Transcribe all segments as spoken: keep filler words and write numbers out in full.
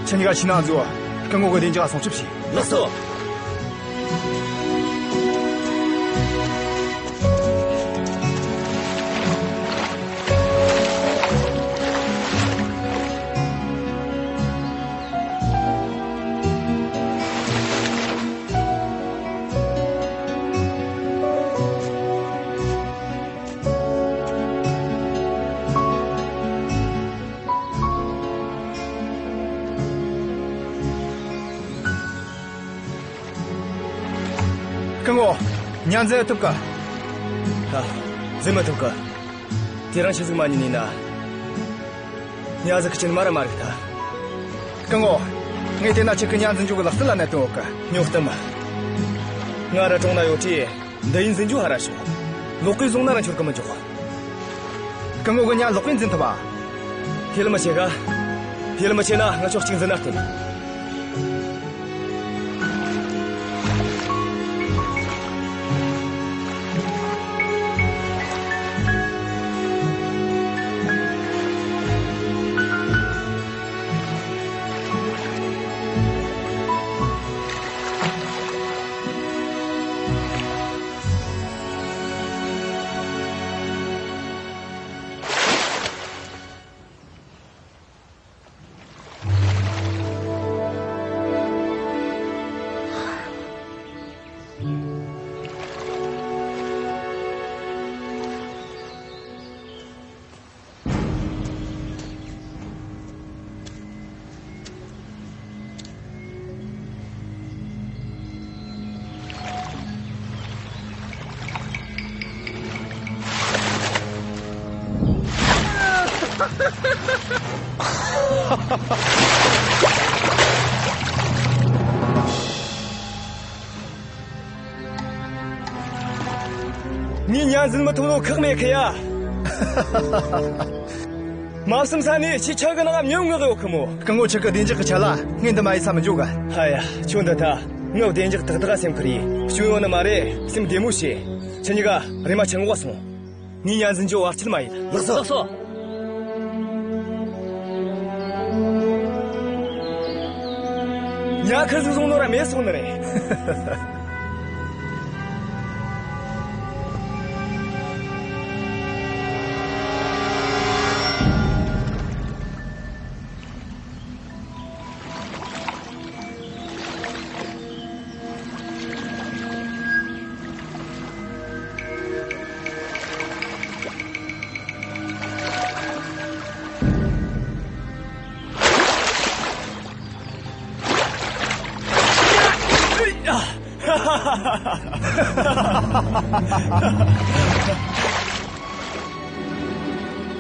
ཁྱེད་གཉིས་ཀ་ཕྱི་ནང་འཛུལ། སྐུ་ངོ་གི་བདེ་འཇགས་སྲུང་སྐྱོབ་བྱོས། ལགས་སོ། སྐུ་ངོ། ཉ་འཛིན་ཐུབ་གི། ཨ། འཛིན་མི་ཐུབ་གི། དེ་རིང་ཆི་ཟིག་མ་ཉན་ནི་ན། ཉ་ཟིག་གི་ཅིན་མ་ར་མ་རིག་ཐལ། སྐུ་ངོ། ངས་བལྟས་ན་ཁྱེད་ཀྱིས་ཉ་འཛིན་རྒྱུ་གི་ལག་རྩལ་ལ་གནད་དོན་ཡོད་གི། སྨྱོ་གཏམ། ང་ར་གྲོང་ན་ཡོད་དུས། འདི་ཡིན་འཛིན་རྒྱུ་ཧར་ར་ཞོག། ལོག་གིས་བཟུང་ན་ར་འཆོར་གི་མི་འཇུག། སྐུ་ངོ་གིས་ཉ་ལོག་གིས་འཛིན་ཐུབ་བ། ཡིད་མི་ཆེས་ག། ཡིད་མི་ཆེས་ན་ང་ཆོ་གཅིག་འཛིན་ན་བསྟུན། ངས་ཉ་འཛིན་མི་ཐུབ་ནོ་ཁག་མེད་ཁི་ཡ། མ་བསམ་ས་ནས་ཁྱེད་ཆ་གི་ནང་ང་མྱི་ངག་ཡོད་ཁི་མོ། སྐུ་ངོ་ཁྱེད་ཀྱི་བདེ་འཇགས་ཀྱི་ཆེད་ལ་ངས་འདི་མ་ཡེད་ས་མི་འཇོག་ག། ཧ་ཡ། ཁྱོད་འདི་ད་ངའི་བདེ་འཇགས་ཏག་ཏག་སེམས་ཁུར་ཡེད། སྐྱོན་ཡོད་ནི་མ་རེད། སེམས་བདེ་མོ་བྱོས། ཁྱེད་གཉིས་ཀ་རེམ་མ་ཆང་འགོ་སོང་། ངས་ཉ་འཛིན་རྒྱུ་བར་ཆད་མ་ཡེད། ལགས་སོ། ལགས་སོ། ཉ་ཁ་ཟིག་བཟུང་ནོ་ར་མེད་སོང་ནི་རེད།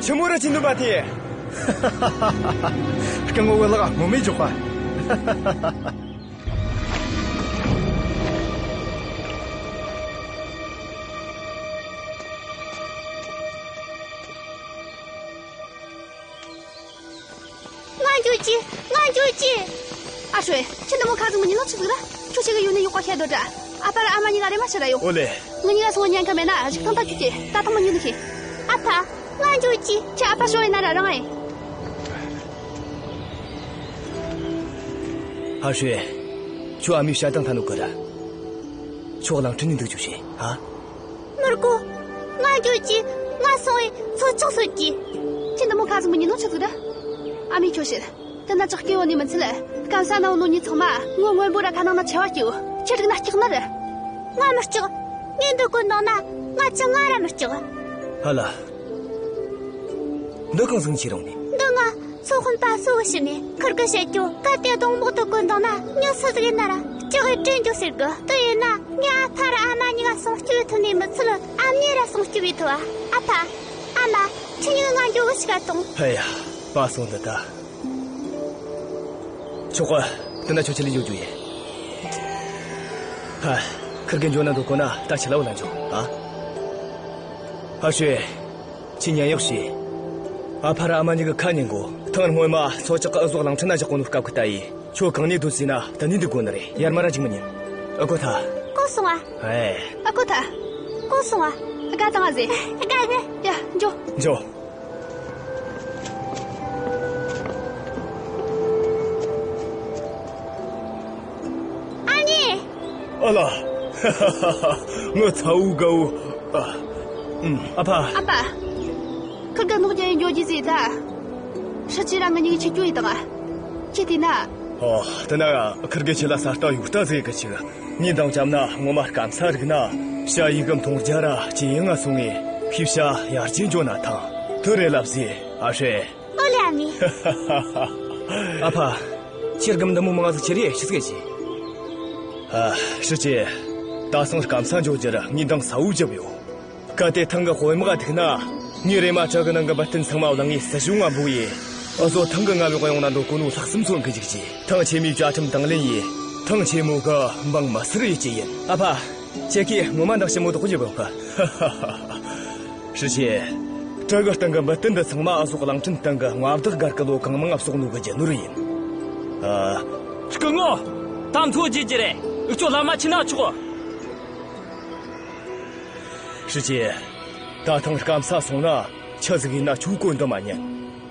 ཆི་མོ་ར་ཅི་འདུག་པ་དེ། སྐུ་ངོ་བོ་ལགས་ངོ་མས་འཇོག་པ། ང་འགྱོ་རྒྱུ། ང་འགྱོ་རྒྱུ། ཨ་ཧྲོས། ཁྱོད་འདི་མོ་ཁ་ཟིག་མི་ཉན་ནོ་ཆི་ཟིག་ར། ཁྱོད་ཆི་གི་ཡུལ་ནས་ཡོད་པ་ཤེས་འདོད་དྲ། ཨ་ཕ་ར་ཨ་མ་གཉིས་ཀ་རེམ་མ་ཕྱིར་ར་ཡོང་། ཨོ་ལེ། ངེད་གཉིས་ཀ་སོང་ཉན་ཁ་མེད་ན་རིག་ཐང་ད་ཁྱོད་ཀྱིས་ད་ཐང་མི་ཉན་ནི་ཁྱེད། ཨ་ཕ། ང་འགྱོ་རྒྱུ། ཁྱོད་ཨ་ཕ་ཤོད་ཡིན་ན་ར་རང་ཨེ། ཨ་ཧྲོས། ཁྱོད་ཨ་མའི་བྱ་བཏང་ཐལ་ནོ་གི་ར། ཁྱོད་གླིང་ཕྲན་ནས་འདུག་རྒྱུ་བྱོས་ཨ། མི་དགོས། ང་འགྱོ་རྒྱུ། ང་སོང་བས་ཚོ་ཆོག་གསོད་རྒྱུ། ཁྱོད་འདི་མོ་ཁ་ཟིག་མི་ཉན་ནོ་ཆི་ཟིག་ར། ཨ་མས་ཁྱོད་བཤད། དེ་ན་ཅག་སྐྱེ་བོ་ནས་མི་ཚད། སྐམ་ས་ན་ཡོད་ནོ་མྱི་ཚང་མ་ངོ་སྔོན་པོ་ར་ཁ་ནང་ན་ཆེ་བ་སྐྱེའོ། ཁྱོད་རིག་ན་སྐྲག་ནི་རེད། ང་མི་སྐྲག། ངས་འདི་གོན་བཏང་ན་ང་ཅང་ང་ར་མི་སྐྲག། ཧ་ལ། འདི་གང་ཟིག་ཁྱེར་ཡོང་ནི། འདི་ང་ཚོ་དཔོན་པ་གསོ་བའི་ཕྱིར་ནས། ཁུར་གིས་བཤད་རྒྱུ། གལ་ཏེ་སྡོང་མོ་དེ་གོན་བཏང་ན་མྱི་སུ་ཟིག་ཡིན་ན་ར་སྐྲག་གིས་བྲོས་འགྱོ་ཟེར་གི། དེ་ཡིན་ན་ངས་ཨ་ཕ་ར་ཨ་མ་གཉིས་ཀ་སྲུང་སྐྱོབ་ཐུབ་ནི་མི་ཚད། ཨ་མྱེས་ར་སྲུང་སྐྱོབ་ཡེད་ཐུབ་བ། ཨ་ཕ། ཨ་མ། ཁྱེད་གཉིས་ང་འགྱོ་གི་ཕྱི་ཁར་ཐོངས། ཧེ་ཡ། པ་སངས་འདི་ད། ཆོག་གི། དེ་ན་ཁྱོད་ཆི་ལས་འགྱོ་རྒྱུ་ཡིན། ཧ། ཁུར་གེ་འགྱོ་ན་འདོད་གོ་ན་ད་ཁྱེད་ལ་བུད་ལ་འགྱོ་ཨ། ཨ་ཧྲོས། ཁྱེད་ཉན་གཡོག་བྱོས། ཨ་ཕ་ར་ཨ་མ་གཉིས་ཀྱི་ཁ་ཉན་དགོས། ཐེངས་སྔོན་མ་སོ་ཅག་གི་འུ་ཟོ་གླིང་ཕྲན་ན་བཞག་གོ་ནོ་སྐབས་ཀྱི་ལྟ་ཡིས། ཁྱོད་གང་ནས་སྡོད་ཟེར་ན་དེ་ནས་འདུག་དགོས་ནི་རེད། ཡར་མར་ར་འཇུག་མི་ཉན། ཨ་གོ་ཐལ། གོ་སོང་ཨ། ཨེ། ཨ་གོ་ཐལ། གོ་སོང་ཨ། དགའ་དང་ཨ་ཟེ། དགའ་གི། ཡ། འགྱོ། འགྱོ། ཨ་ལ། ངའི་ཚ་བོ་དགའ་བོ། ཨ། ཨུམ། ཨ་ཕ། ཨ་ཕ། ཁིར་གེ་ནོར་རྒྱུ་ཡི་འགྱོ་རྒྱུ་ཟིག་ད། ཧྲི་ཅི་ར་ང་གཉིས་ཆི་རྒྱུ་ཡི་དང་། ཁྱེད་དེ་ན། ཨོ། དེ་ན་ཁིར་གེ་ཁྱེད་ལ་ས་རྟ་ཡུག་རྟ་ཟིག་གི་ཆི། ངས་འདང་བརྒྱབ་ན་ངོ་མ་སྐམ་ས་རིག་ན། ཞ་ཡི་གི་མཐོང་རྒྱ་ར་ཅི་ཡིན་ང་སོང་ངས་ཕི་བྱ་ཡར་རྒྱས་འགྱོ་ན་ཐང་། དེ་རེད་ལབ་ཟེ། ཨ་ཧྲེ། ཨོ་ལེ། ཨ་མྱེས། ཨ་ཕ། ཁྱེད་རྒན་འདི་མོ་མང་ཟིག་ཁྱེར་ཡེ་ཆི་ཟིག་གི། ཨ། ཧྲི་ཅི། ད་སང་སྐམ་ས་འགྱོ་རྒྱུར་ངས་འདང་ཟབ་བོ་བརྒྱབ་ཡོད། གལ་ཏེ་ཐང་གི་དཔོན་དམག་ཐུག་ན། ངས་རེམ་མ་བྲག་གི་ནང་གི་འབུད་རྟེན་ཚང་མ་བླངས་ངས་སྲིད་གཞུང་ང་འབོད་ཡེ། འུ་ཟོ་ཐང་གི་མངའ་འོག་ཡོང་ན་འདོད་གོ་ནོ་ལྷག་བསམ་མཚོན་གི་འཇུག་རྒྱུ། ཐང་ཆེན་མོའི་བཅའ་ཁྲིམས་དང་ལེན་ཡེ། ཐང་ཆེན་མོ་གི་འབངས་མི་སེར་ཡེ་རྒྱུ་ཡིན། ཨ་ཕ། ཁྱེད་ཀྱིས་ངོ་མ་འདང་ཞིབ་མོ་དོགས་ཀྱི་བུད་གི། ཧྲི་ཅི། བྲག་གི་སྟེང་གི་འབུད་རྟེན་འདི་ཚང་མ་འུ་ཟོ་གླིང་ཕྲན་སྟེང་གི་མངའ་བདག་སྒར་གི་ལོ་གང་མང་ང་གསོག་ནོ་གི་རྒྱུ་ནོར་ཡིན། ཨ། སྐུ་ངོ། ད་འཚོ་བརྗེད་རྒྱུ་རེད། འུ་ཆོ་ལམ་མ་ཕྱིན་ན་ཆོག། ཧྲི་ཅི། ད་ཐང་སྐམ་ས་སོང་ན་ཆི་ཟིག་ཡིན་ན་ཁྱོས་གོ་འདི་མ་ཉན།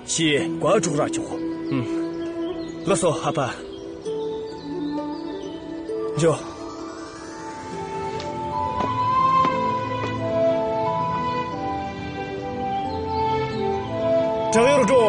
ཁྱོས་བཀའ་སྒྲོག་ར་ཆོག། ཨུམ། ལགས་སོ་ཨ་ཕ། འགྱོ། བྲག་ཡོར་འགྲོ།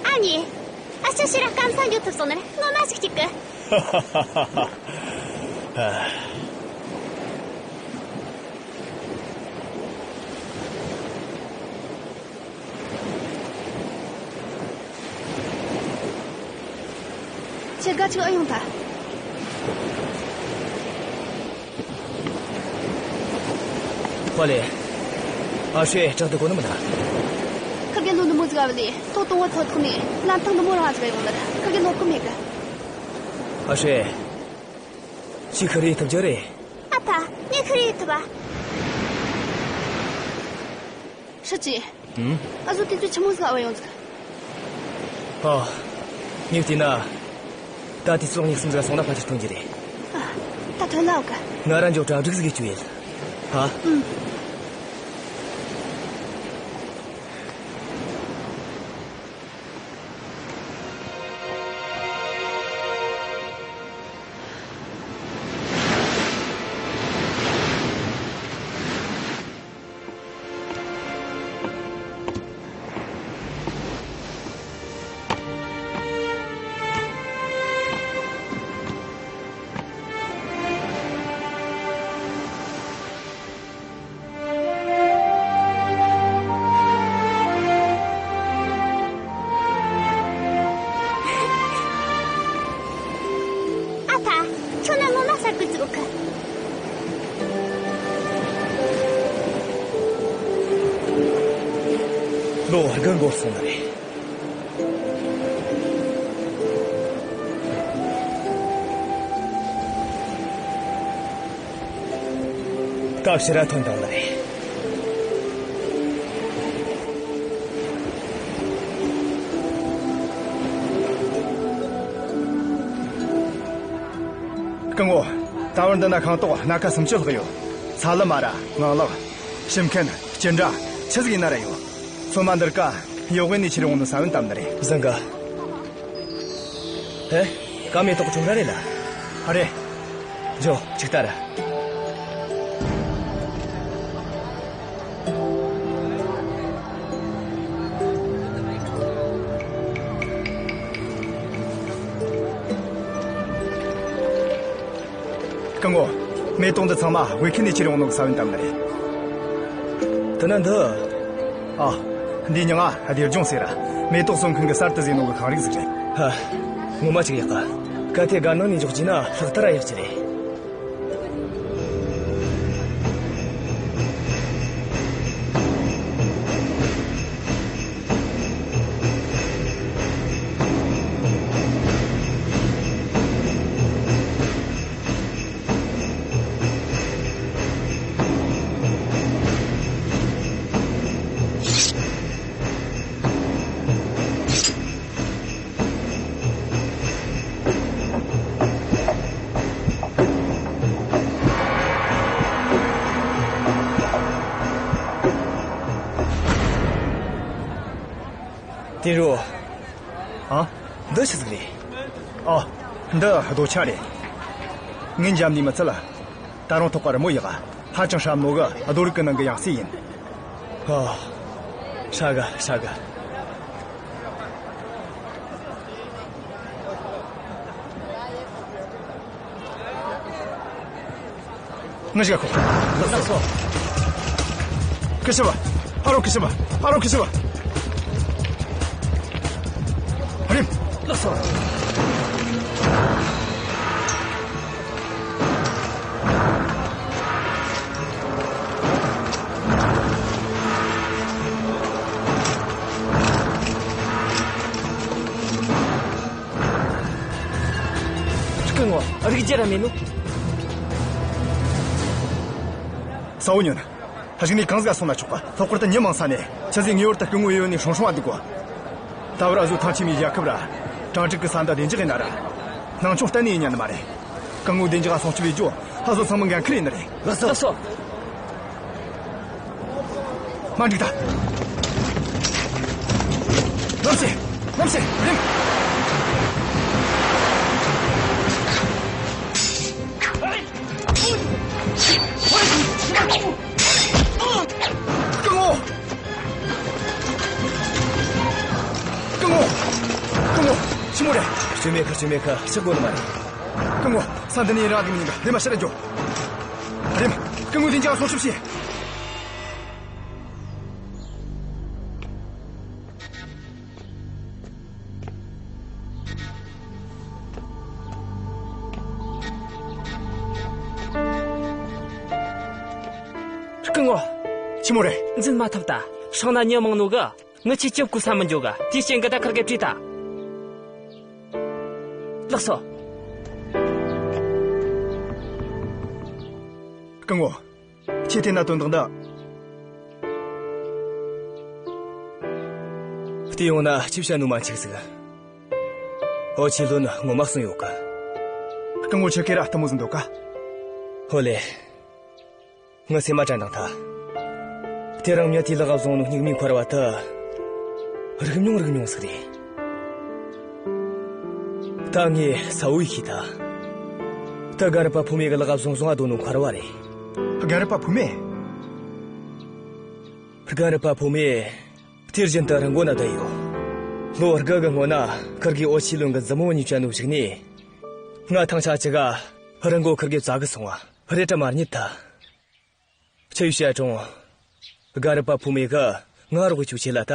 ཨ་མྱེས། ཨ་ཅག་ཕྱིར་ར་སྐམ་ས་འགྱོ་ཐུབ་སོང་ནི་རེད། ངོ་མ་ཞིག་སྐྱིད་གི། ཁྱེད་དགའ་ཅིག་ཨེ་ཡོང་ཐལ། ཧོ་ལེ། ཨ་ཧྲེ་བྲག་དེ་གོ་ནི་མིན་ན། ཁིར་གེ་ལོ་ནུ་མོ་ཟིག་ཨ་བ་ལེ། ཐོག་གཏོང་བ་ཐོག་ཐོག་ནས་ལམ་ཐང་ནུ་མོ་རང་ཨ་ཟིག་ཡོང་ནི་ར་ཁིར་གེ་ནོར་གི་མེད་གི། ཨ་ཧྲེ། ཁྱོས་ཁི་རེ་ཐུབ་རྒྱུ་རེད། ཨ་ཕ། ངས་ཁི་རེ་ཐུབ་པ། ཧྲི་ཅི། ཨུམ། ཨ་ཟོ་དེ་ཚོ་ཆི་མོ་ཟིག་ཨ་བ་ཡོང་ཟིག། ཨ། ངས་བལྟས་ན། ད་དེ་ཚོ་གཉིས་གསུམ་ཟིག་སོང་ན་ཕལ་ཆེར་ཐོན་རྒྱུ་རེད། ཨ། ད་ཐོན་ལ་འོ་ག། ང་ར་འགྱོ་གྲ་སྒྲིག་ཟིག་ཡེ་རྒྱུ་ཡིན། ཧ། ཨུམ། ཨ་ཕ། ཁྱོད་ན་ངོ་མ་གསར་གི་ཟིག་ཡོད་གི། ལོ་དགུ་འགོར་སོང་ནི་རེད། ད་ཕྱིར་ར་ཐོན་བཏང་ནི་རེད། སྐུ་ངོ། ད་བར་འདི་ན་ཤིང་ཏོག་སྣ་ཁ་སུམ་ཅུ་ལྷག་ཡོད། ཚ་ལུ་མ་ར་ངང་ལག་ཞིམ་མཁན། ཅི་འདྲ་ཆི་ཟིག་ཡིན་ན་ར་ཡོད། ཚོད་མ་འདིར་ཀ་ཡོག་གེ་ནས་ཁྱེར་ཡོང་ནི་ས་བོན་བཏབ་ནི་རེད། བཟང་གི། ཧེ། ཀ་མེ་ཏོག་ཆུང་ར་རེད་ལ། ཨ་རེད། ཇོ། ཅིག་ལྟ་ར། སྐུ་ངོ། མེ་ཏོག་འདི་ཚང་མ་ཝེ་ཁི་ནས་ཁྱེར་ཡོང་ནོ་གི་ས་བོན་བཏབ་ནི་རེད། དེ་ན་འདི། ཨ། འདི་མྱིང་ང་བདེ་ལྗོངས་ཟེར། མེ་ཏོག་གསོ་མཁན་གི་གསར་དུ་བཟོས་ནོ་གི་ཤིང་རིགས་ཟིག་རེད། ཧ། ངོ་མ་ཅིག་ཡག་ག། གལ་ཏེ་སྒར་ནང་ནས་འཇོག་རྒྱུ་ན་ལྷག་ཏུ་ར་ཡག་རྒྱུ་རེད། ཏེ་རུ། ཨ། འདི་ཆི་ཟིག་རེད། ཨ། འདི་རྡོ་ཆས་རེད། ངས་འཇམ་ནས་མི་ཚད་ལ། ད་རུང་ཐོག་ཀ་རི་མོ་ཡག་ག་ཧ་ཅང་སྲབ་ནོ་གི་རྡོ་རིགས་གི་ནང་གི་ཡང་སྲིད་ཡིན། ཨ། ཧྲ་གི་ཧྲ་གི། ང་ཞིག་ཁོ། ལགས་སོ། ཁི་ཤི་བ། ཕ་རོ་ཁི་ཤི་བ། ཕ་རོ་ཁི་ཤི་བ། ཧ་རིམ། ལགས་སོ། སྐུ་ངོ་། རིག་རྒྱུ་ར་མེད་ནོ། ས་བོ་ཉོན། ཧ་ཞིག་ནས་གང་ཟིག་ག་སོང་ན་ཆོག་ག་ལྷག་པར་དུ་ཉི་མང་ས་ནས་ཆི་ཟིག་ངེས་པར་དུ་སྐུ་ངོ་ཡོད་ནས་སྲུང་སྲུང་བ་འདུག་གོ། ད་བར་ཨ་ཟོ་ཐང་ཆེན་མོའི་རྒྱལ་ཁབ་ར། གྲང་འགྲིག་གི་ས་མཐའ་བདེ་འཇགས་ཡིན་ན་ར། སྣང་ཆུང་གཏན་ནས་ཡིན་ཉན་ནི་མ་རེད། སྐུ་ངོ་བདེ་འཇགས་སྲུང་སྐྱོབ་བྱེད་རྒྱུ་ཨ་ཟོ་ཚང་མའི་འགན་ཁུར་ཡིན་ནི་རེད། ལགས་སོ། ལགས་སོ། མ་འགྲིག་ད། ལམ་སེ། ལམ་སེ། རིམ། སྐུ་ངོ། སྐུ་ངོ། སྐུ་ངོ། ཆི་མོ་རེད། སྐྱོན་མེད་ཁ། སྐྱོན་མེད་ཁ། ཤི་དགོས་ནི་མ་རེད། སྐུ་ངོ། ས་འདི་ནས་རང་གི་མིང་ག་རེམ་མ་ཕྱིར་ར་འགྱོ། རེམ། སྐུ་ངོ་དེ་འཇགས་སྲུང་སྐྱོབ་བྱེད། སྐུ་ངོ། ཆི་མོ་རེད། འཛིན་མ་ཐུབ་ད། སྲང་ན་ཉི་མང་ནོ་གི། ངི་ཆི་སྐྱོབ་གོ་ས་མི་འཇོག་ག་དེའི་རྐྱེན་གི་ད་ཁིར་གེ་བྲིས་ད། ལགས་སོ། སྐུ་ངོ། ཁྱེད་དེ་ན་དོན་དག་འདི། བལྟས་ཡོང་ན་ཅི་བྱ་ནུ་མ་འཆིག་ཟིག་ཨོ་ཆི་ལོན་ངོ་མ་གསུངས་ཡོད་གི། སྐུ་ངོ་ཆི་ཁེ་ར་ལྟད་མོ་ཟིན་འདུག་ག་ཧོ་ལེ། ངི་སེམས་མ་དྲན་དང་ཐ། དེ་རིང་མྱི་དེའི་ལག་བཟུང་ནོ་སྙིགས་མའི་འཁོར་བ་དུ། རིག་མྱོང་རིག་མྱོང་ཟིག་རེད། ད་ངས་གསལ་བོ་ཡེ་ཤེས་ཐལ། ད་རྒན་རབས་པ་ཕུ་མེ་གི་ལག་བཟུང་བཟུང་ང་སྡོད་ནོ་འཁོར་བ་རེད། རྒན་རབས་པ་ཕུ་མེ། རྒན་རབས་པ་ཕུ་མེ། དུས་རྒྱུན་དུ་རི་མགོ་ན་བསྡད་ཡོད། ལོ་དགུ་གི་སྔོན་ན་ཁིར་གིས་ཨོ་ཆི་ལུན་གི་མཛུབ་མོ་གཉིས་བཅད་ནོ་གཞུག་ནས། ང་ཐང་ཆད་ཅིག་ག་རི་མགོ་ཁིར་གིས་བཙལ་གི་སོང་བ་རེད་དྲ་མ་རྙེད་ཐལ། ཆི་ཡོད་བཤད་རུང་། རྒན་རབས་པ་ཕུ་མེ་གིས་ང་རོགས་ཅིག་བྱེད་ལ་ད།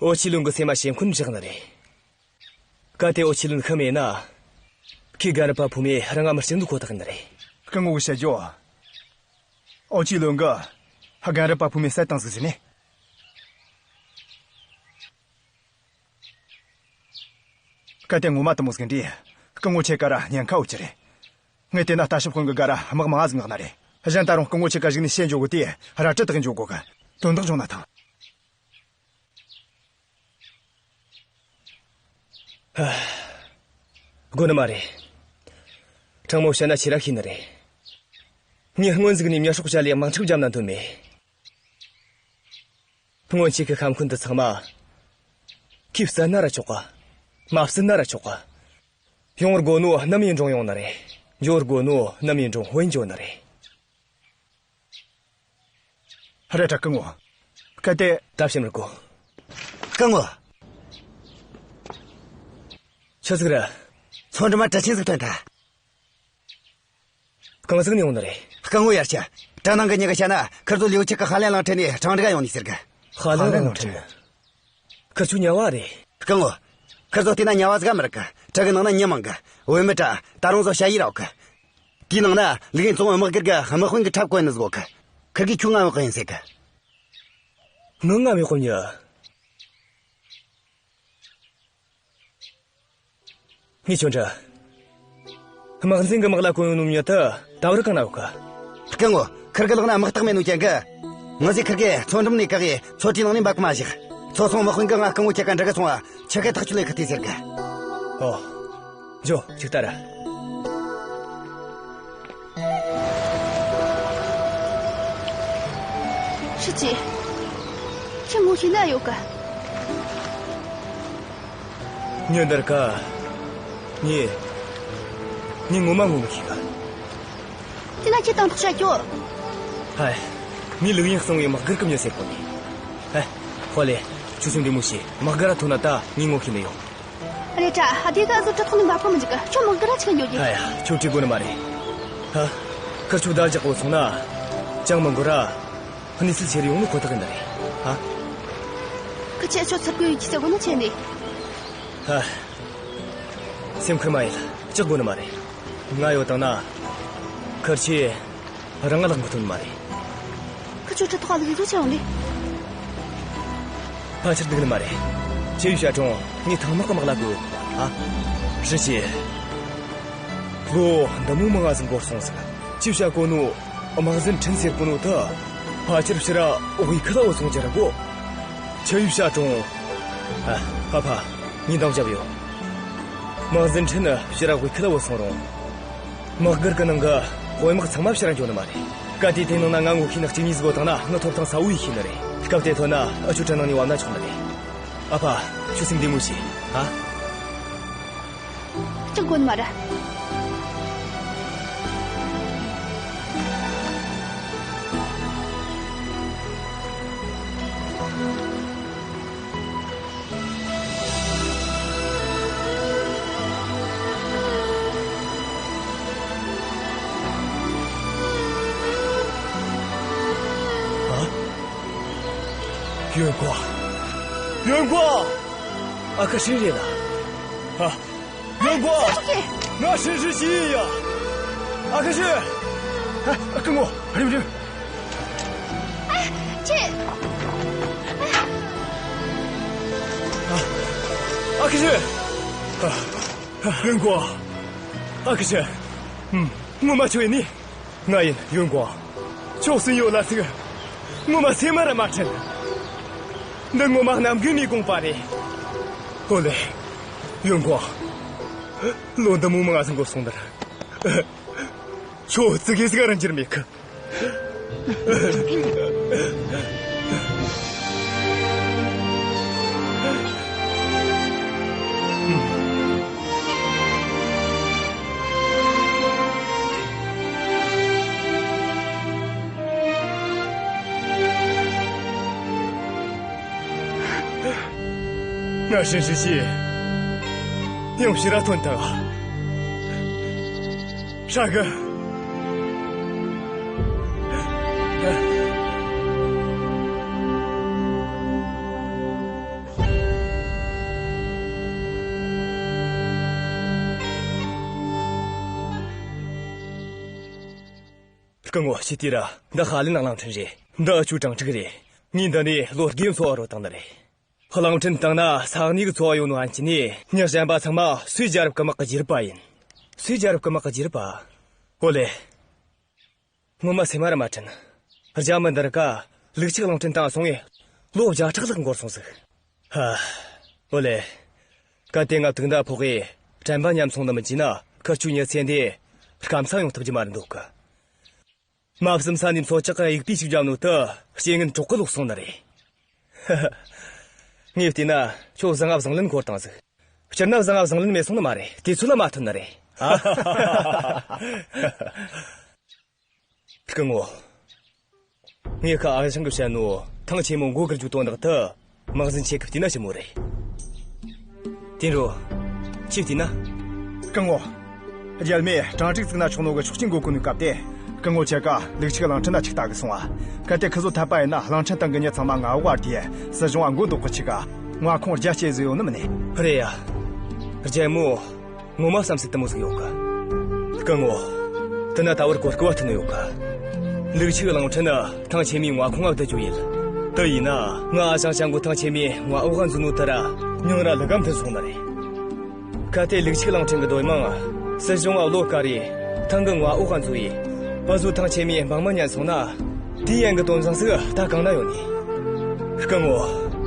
ཨོ་ཆི་ལུན་གི་སེམས་མ་ཞེན་ཁུན་བཞག་ནི་རེད། གལ་ཏེ་ཨོ་ཆི་ལུན་ཤི་མེད་ན། ཁོས་རྒན་རབས་པ་ཕུ་མེ་རང་ང་མི་སྐྱུར་འདུག་ཁོ་ཐག་ཡིན་ནི་རེད། སྐུ་ངོ་གིས་བཤད་རྒྱུ། ཨོ་ཆི་ལུན་གིས་རྒན་རབས་པ་ཕུ་མེ་བསད་བཏང་ཟིག་ཟེར་ནས། གལ་ཏེ་ངོ་མ་དེ་མོ་ཟིག་འདྲ། སྐུ་ངོ་ཁྱེད་ཀ་ར་ཉེན་ཁ་ཡོད་རྒྱུ་རེད། ངས་བལྟས་ན་ལྟ་ཞིབ་དཔོན་གི་སྒར་ར་དམག་མང་ཟིག་མངགས་ནི་རེད། གཞན་ད་རུང་སྐུ་ངོ་ཁྱེད་ཀ་གཞུག་ནས་བཤད་འགྱོ་གོ་དུས་རལ་གྲི་བཏགས་འགྱོ་གོ་གི། དོན་དག་བྱུང་ན་ཐང་། ཧ། དགོས་ནི་མ་རེད། དྲང་མོ་བཤད་ན་ཁྱེད་ར་ཤེས་ནི་རེད། ངས་སྔོན་ཟིག་ནས་མྱི་སྲོག་བཅད་ལས་དམག་འཁྲུག་བརྒྱབ་ན་འདོད་མེད། སྔོན་ཆད་ཀྱི་ཤ་འཁོན་འདི་ཚང་མ། ཁོས་བསད་ན་ར་ཆོག་ག་མ་བསད་ན་ར་ཆོག་ག་ཡོང་བར་དགོས་ནོ་ནམ་ཡིན་རུང་ཡོང་ནི་རེད། འགྱོ་བར་དགོས་ནོ་ནམ་ཡིན་རུང་བུད་འགྱོ་ནི་རེད། རེད་དྲ་སྐུ་ངོ། གལ་ཏེ། ད་ཕྱིན་མི་དགོས། སྐུ་ངོ། ཆི་ཟིག་རེད། མཚོ་འགྲམ་མ་གྲུ་ཆེན་ཟིག་ཐོན་ཐལ། གང་ཟིག་ནས་ཡོང་ནི་རེད། སྐུ་ངོ་ཡར་ཞུ། གྲུ་ནང་གི་མྱི་གིས་བཤད་ན་ཁིར་ཚོ་ལིའུ་ཆི་གི་ཧ་ལན་གླིང་ཁྲིད་ནས་ཁྲང་ཀྲི་ག་ཡོང་ནི་ཟེར་གི། ཧ་ལན་གླིང་ཁྲིད་ནས། ཁིར་ཆོ་དམྱལ་བ་རེད། སྐུ་ངོ། ཁིར་ཚོ་བལྟས་ན་དམྱལ་བ་ཟིག་མི་རིག་གི། གྲུ་གི་ནང་ན་མྱི་མང་གི། བུད་མེད་དྲ་ད་རུང་བཟོ་ཞ་ཡི་ར་ཡོད་གི། དེའི་ནང་ན་ལིའུ་ཡིན་ཙོང་དམག་སྒར་གི་དམག་དཔོན་གི་འཁྲབ་བཀོད་ནི་ཟིག་ཡོད་གི། ཁིར་གིས་ཁྱོད་ང་བའི་དཔོན་ཡིན་ཟེར་གི། ངི་ང་བའི་དཔོན་ཡིན། ངས་ཁྱོད་འདྲི། དམག་འཛིན་གྱི་དམག་ལ་བསྐོས་ཡོད་ནོ་མྱི་དེ་ད་བར་གང་ན་ཡོད་གི། སྐུ་ངོ། ཁིར་གི་ལག་ན་དམག་རྟགས་མེད་ནོ་རྐྱེན་གིས། ངི་ཟིག་ཁིར་གི་མཚོ་འགྲམ་ནས་བཀག་གིས་མཚོ་དེའི་ནང་ནས་འབབ་གི་མ་བཞག་མཚོ་སོང་དམག་དཔོན་གིས་ང་སྐུ་ངོ་ཁྱེད་ཀ་འདྲི་གི་སོང་བ་ཆི་གི་ཐག་ཆོད་ལས་གི་ལྟོས་ཟེར་གི། ཨོ། འགྱོ། ཅིག་ལྟ་ར། ཧྲི་ཅི། ཁྱོད་ངོ་ཤེས་ན་ཡོད་གི། ཉི་ཟླ་ར་ཀ། ངས། ངས་ངོ་མ་ངོ་མི་ཤེས་ག། དེ་ན་ཁྱེད་དང་ཐོག་བྱ་རྒྱུ། ཧའི། ངས་ལུག་ཡིན་གསང་བའི་དམག་སྒར་གི་མྱི་ཟེར་གོ་ནི། ཧའི། ཧོ་ལེ། ཁྱོད་སེམས་བདེ་མོ་བྱོས། དམག་སྒར་ར་ཐོན་ན་ད་ངས་ངོ་ཤེས་ནི་ཡོང་། རེད་དྲ། ཧ། དེ་ག་ཨ་ཟོ་གྲྭ་ཐོག་ནས་འབབ་གི་མི་འཇུག་གི། ཁྱོད་དམག་སྒར་ར་ཆི་ག་འགྱོ་རྒྱུ། ཨ་ཡ། ཁྱོད་དྲིས་དགོས་ནི་མ་རེད། ཧ། ཁིར་ཆོ་བརྡ་རྒྱག་གོ་སོང་ན། ཅང་མི་འགོར་ར། གནས་ཚུལ་ཆེ་རུ་ཡོང་ནི་ཁོ་ཐག་ཡིན་ནི་རེད། ཧ། ཁི་ཆོས་ཁྱོད་ཚུར་རྒོལ་ཡེད་རྒྱུ་ཟེར་གོ་ནི་ཆེ་ནི། ཧ། སེམས་ཁུར་མ་ཡེད། སྐྲག་དགོས་ནི་མ་རེད། ང་ཡོད་དང་ན། ཁིར་ཆོས་རང་ང་ལག་མི་ཐོན་མ་རེད། ཁི་ཆོ་གྲྭ་ཐོག་ག་ལུག་ཡིན་ཚོ་ཆེ་ཡོང་ནི། ཕལ་ཆེར་འདུག་ནི་མ་རེད། ཆེ་ཡུ་ཤ་གྲོང་ངས་ཐང་དམག་གི་དམག་ལ་བསྐོས། ཨ། ཧྲི་ཆི། ལོ་འདི་མོ་མང་ང་ཟིག་འགོར་སོང་ཟིག། ཆེ་ཡུ་ཤ་གོ་ནོ། དམག་འཛིན་ཁྲིན་ཟེར་གོ་ནོ་ད། ཕལ་ཆེར་ཕྱིར་ར་དབུས་ཁུལ་ལ་བུད་སོང་རྒྱུ་རེད་གོ། ཆེ་ཡུ་ཤ་གྲོང་། ཨ། ཕ་ཕ། ངས་འདང་བརྒྱབ་ཡོད། དམག་འཛིན་ཁྲིན་ཕྱིར་ར་དབུས་ཁུལ་ལ་བུད་སོང་རུང་། དམག་སྒར་གི་ནང་གི་དཔོན་དམག་ཚང་མ་ཕྱིར་ར་འགྱོ་ནི་མ་རེད། གལ་ཏེ་དེ་ནང་ན་ང་ངོ་ཤེས་ནི་གཅིག་གཉིས་ཟིག་ཡོད་དང་ན། ང་ཐོབ་ཐང་གསལ་བོ་ཡེ་ཤེས་ནི་རེད། སྐབས་དེ་ཐོན་ན་འུ་ཆོ་གྲྭ་ནང་ནས་བབས་ན་ཆོག་ནི་རེད། ཨ་ཕ། ཁྱོད་སེམས་བདེ་མོ་བྱོས། ཨ། སྐྲག་དགོས་ནི་མ་རེད། ཨ། ཡོན་ཀོང་། ཡོན་ཀོང་། ཨ་ཁུ་ཧྲིན་རེད་ལ། ཨ། ཡོན་ཀོང་། ང་ཧྲིན་ཧྲི་ཞི་ཡིན་ཡ། ཨ་ཁུ་ཧྲི། ཨ། སྐུ་ངོ། རེམ་རེམ། ཨ། ཁྱེད། ཨ། ཨ་ཁུ་ཧྲི། ཨ། ཡོན་ཀོང་། ཨ་ཁུ་ཧྲི། ཨུམ། ངོ་མ་ཁྱོད་ཡིན་ནི། ང་ཡིན། ཡོན་ཀོང་། ཁྱོད་སུན་ཡོད་ལ་ཟིག། ངོ་མ་སེམས་ར་མ་ཁྲལ། འདི་ངོ་མ་རྣམ་རྒྱུན་ནས་དགོངས་པ་རེད། ཨོ་ལེ། ཡོན་ཀོང་། ལོ་འདི་མོ་མང་ང་ཟིག་འགོར་སོང་ནི་ར། ཁྱོད་ཙི་གེ་ཟིག་རང་འགྱུར་མེད་གི། ང་ཧྲིན་ཧྲི་ཞི་ཡང་ཕྱིར་ར་ཐོན་ཐལ། ཧྲ་གི། སྐུ་ངོ། ཁྱེད་དེ་ར། འདི་ཧ་ལི་ནང་གླིང་ཕྲན་རེད། འདི་ཨུ་ཆོའི་དྲང་ཕྲུག་རེད། ངས་འདི་ནས་ལོ་རྒས་འཚོ་བ་རོལ་བཏང་ནི་རེད། གླིང་ཕྲན་སྟེང་ན་ས་གནས་ཀྱི་འཚོ་བ་ཡོད་ནོ་ཕན་ཆད་ནས་མྱི་གཞན་པ་ཚང་མ་སུའི་རྒྱལ་རབས་ཀྱི་དམག་གི་རྒྱུད་རབས་པ་ཡིན། སུའི་རྒྱལ་རབས་ཀྱི་དམག་གི་རྒྱུད་རབས་པ། ཨོ་ལེ། ངོ་མ་སེམས་ར་མ་ཁྲལ། རྒྱ་མི་འདི་ར་ཀ་ལུག་ཁྱུ་གླིང་ཕྲན་སྟེང་སོང་ངས་ལོ་བརྒྱ་ཕྲག་ལྷག་འགོར་སོང་ཟིག། ཧ། ཨོ་ལེ། གལ་ཏེ་ང་དུག་མདའ་ཕོག་གི་དྲན་པ་ཉམས་སོང་ནི་མི་བྱེད་ན། ཁུར་ཆོའི་མྱི་ཚེ་འདི་སྐམ་ས་ཡོང་ཐུབ་རྒྱུ་མ་རེད་འདོད་གི། མ་བསམ་ས་ནས་མཚོ་ལྕགས་གི་གཡུག་པས་ཅིག་བརྒྱབ་ནོ་དེ་རྐྱེན་ངན་གྲོག་གི་ལོག་སོང་ནི་རེད། ཧ་ཧ། ངས་བལྟས་ན་ཁྱོད་བཟང་ང་བཟང་ལན་འགོར་བཏང་ཟིག། སྤྱིར་ན་བཟང་ང་བཟང་ལན་མེད་སོང་ནི་མ་རེད། དུས་ཚོད་ལ་མ་ཐོན་ནི་རེད། ཨ། སྐུ་ངོ། ངས་ཁ་ཨ་ཞང་གིས་བཤད་ནོ་ཐང་ཆེན་མོ་མགོ་སྒུར་རྒྱུ་དོན་དག་དེ། དམག་འཛིན་ཁྱེད་ཀྱིས་བལྟས་ན་ཞིབ་མོ་རེད། དེ་འགྲོ། ཁྱེད་བལྟས་ན། སྐུ་ངོ། རྒྱལ་མོས་དྲང་ཕྲུག་བཙུགས་ན་ཆོག་ནོ་གི་ཆོག་མཆན་འགོད་གོ་ནོའི་སྐབས་དེ། སྐུ་ངོ་ཁྱེད་ཀ་ལུག་ཁྱུ་གླིང་ཕྲན་ན་ཅིག་ལྟ་གི་སོང་ང་། གལ་ཏེ་ཁི་ཚོ་འཐད་པ་ཡིན་ན། གླིང་ཕྲན་སྟེང་གི་མྱི་ཚང་མ་ང་འོག་བར་དེ་སྲིད་གཞུང་ང་མགོ་འདོགས་གི་ཆི་ག། མངའ་ཁོངས་རྒྱ་བསྐྱེད་ཟིག་ཡོད་ནི་མིན་ནི། རེད་ཡ། རྒྱལ་མོ། ངོ་མ་བསམ་ཚུལ་དེ་མོ་ཟིག་ཡོད་གི། སྐུ་ངོ། དེ་ན་ད་བར་གོ་སྐབས་བ་ཐོན་ནི་ཡོད་གི། ལུག་ཁྱུ་གླིང་ཕྲན་ནི་ཐང་ཆེན་མོའི་མངའ་ཁོངས་ང་བསྡུ་རྒྱུ་ཡིན། དེ་ཡིན་ན་ང་ཨ་ཞང་ཅང་གོ་ཐང་ཆེན་མོའི་མངའ་འོག་ག་འཛུལ་ནོ་དེ་ར་མྱིང་ར་ལུག་ག་མཐུན་སོང་ནི་རེད། གལ་ཏེ་ལུག་ཁྱུ་གླིང་ཕྲན་གི་སྡོད་དམངས་སྲིད་གཞུང་ང་བློ་དཀར་རེ་ཐང་གི་མངའ་འོག་ག་འཛུལ་ཡེ་བུ་ཟོ་ཐང་ཆེན་མོའི་འབངས་མི་ཉན་སོང་ན། དེའི་ཡན་གི་དོན་བཟང་ཟིག་ད་གང་ན་ཡོད་ནི། སྐུ་ངོ།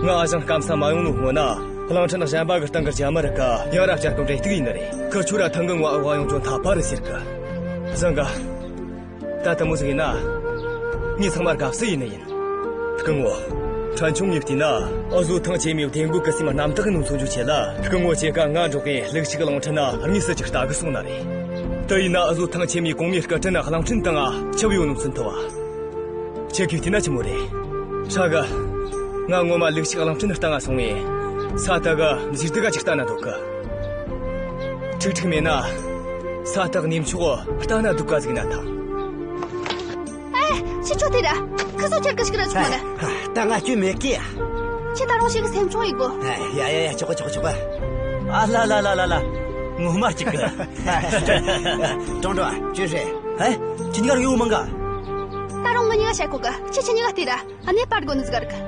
ང་ཨ་ཞང་སྐམ་ས་མ་ཡོང་ནོ་སྔོན་ན་གླིང་ཕྲན་གཞན་པ་གི་སྟེང་གི་རྒྱ་མི་ར་ཀ་ཡང་ར་བསྐྱར་དུ་འབྲེལ་གཏུག་ཡེ་ནི་རེད། ཁུར་ཆོ་ར་ཐང་གི་མངའ་འོག་ག་ཡོང་རྒྱུ་འཐད་པ་རེད་ཟེར་གི། བཟང་གི། ད་དེ་མོ་ཟིག་ཡིན་ན། ངས་ཚང་མར་དགའ་བསུ་ཡེ་ནི་ཡིན། སྐུ་ངོ། ཕྲན་ཆུང་ངས་བལྟས་ན། འུ་ཟོ་ཐང་ཆེན་མོའི་ལྡེ་མགོ་གི་སྲས་མོ་རྣམ་དག་གི་ནང་ཚུད་རྒྱུའི་ཆེད་ལ། སྐུ་ངོ་ཁྱེད་ཀ་ང་འགྲོགས་གི་ལུག་ཕྱུགས་གླིང་ཕྲན་ན་དངོས་སུ་ཅིག་ལྟ་གི་སོང་ནི་རེད། དེ་ཡིན་ན་འུ་ཟོ་ཐང་ཆེན་མོའི་གོང་མའི་སྐུ་དྲིན་གླིང་ཕྲན་སྟེང་ང་ཆུད་ཡོད་ནོ་མཚོན་ཐུབ་བ། ཁྱེད་ཀྱིས་བལྟས་ན་ཆི་མོ་རེད། ཧྲ་གི། ང་ངོ་མ་ལུག་ཕྱུགས་གླིང་ཕྲན་སྟེང་ང་སོང་ངས། ས་དེ་གི་མཇུག་དེ་ག་ཅིག་ལྟ་ན་འདོད་གི། ཁྲིག་ཁྲིག་མེད་ན། ས་དེ་གི་གནས་མཆོག་ལྟ་ན་འདོད་ག་ཟིག་ན་ཐང་། ཨེ། ཁྱེད་ཆོ་དེ་ར། ཁི་སོ་ཁྱེར་གི་ཞིག་ར་ཆོག་ནི། ད་ང་སྐྱོན་མེད་གི་ཡ། ཁྱེད་ད་རུང་ཞིག་སེམས་ཆུང་ཡེ་དགོ། ཨེ། ཡ་ཡ་ཡ། ཆོག་གི་ཆོག་གི་ཆོག་གི། ཨ་ལ་ལ་ལ་ལ་ལ། ངོ་མ་གཅིག་གི། ཀྲང་ཀྲང་། ཅུན་ཧྲི། ཨེ། ཁྱེད་གཉིས་ཀ་རུ་ཡོད་མང་ག། ད་རུང་ངེད་གཉིས་ཀ་བཤད་གོ་གི། ཁྱེད་ཁྱེད་གཉིས་ཀ་དེ་ར། ཨ་ནེ་པར་གོ་ནི་ཟིག་ག་ར་གི།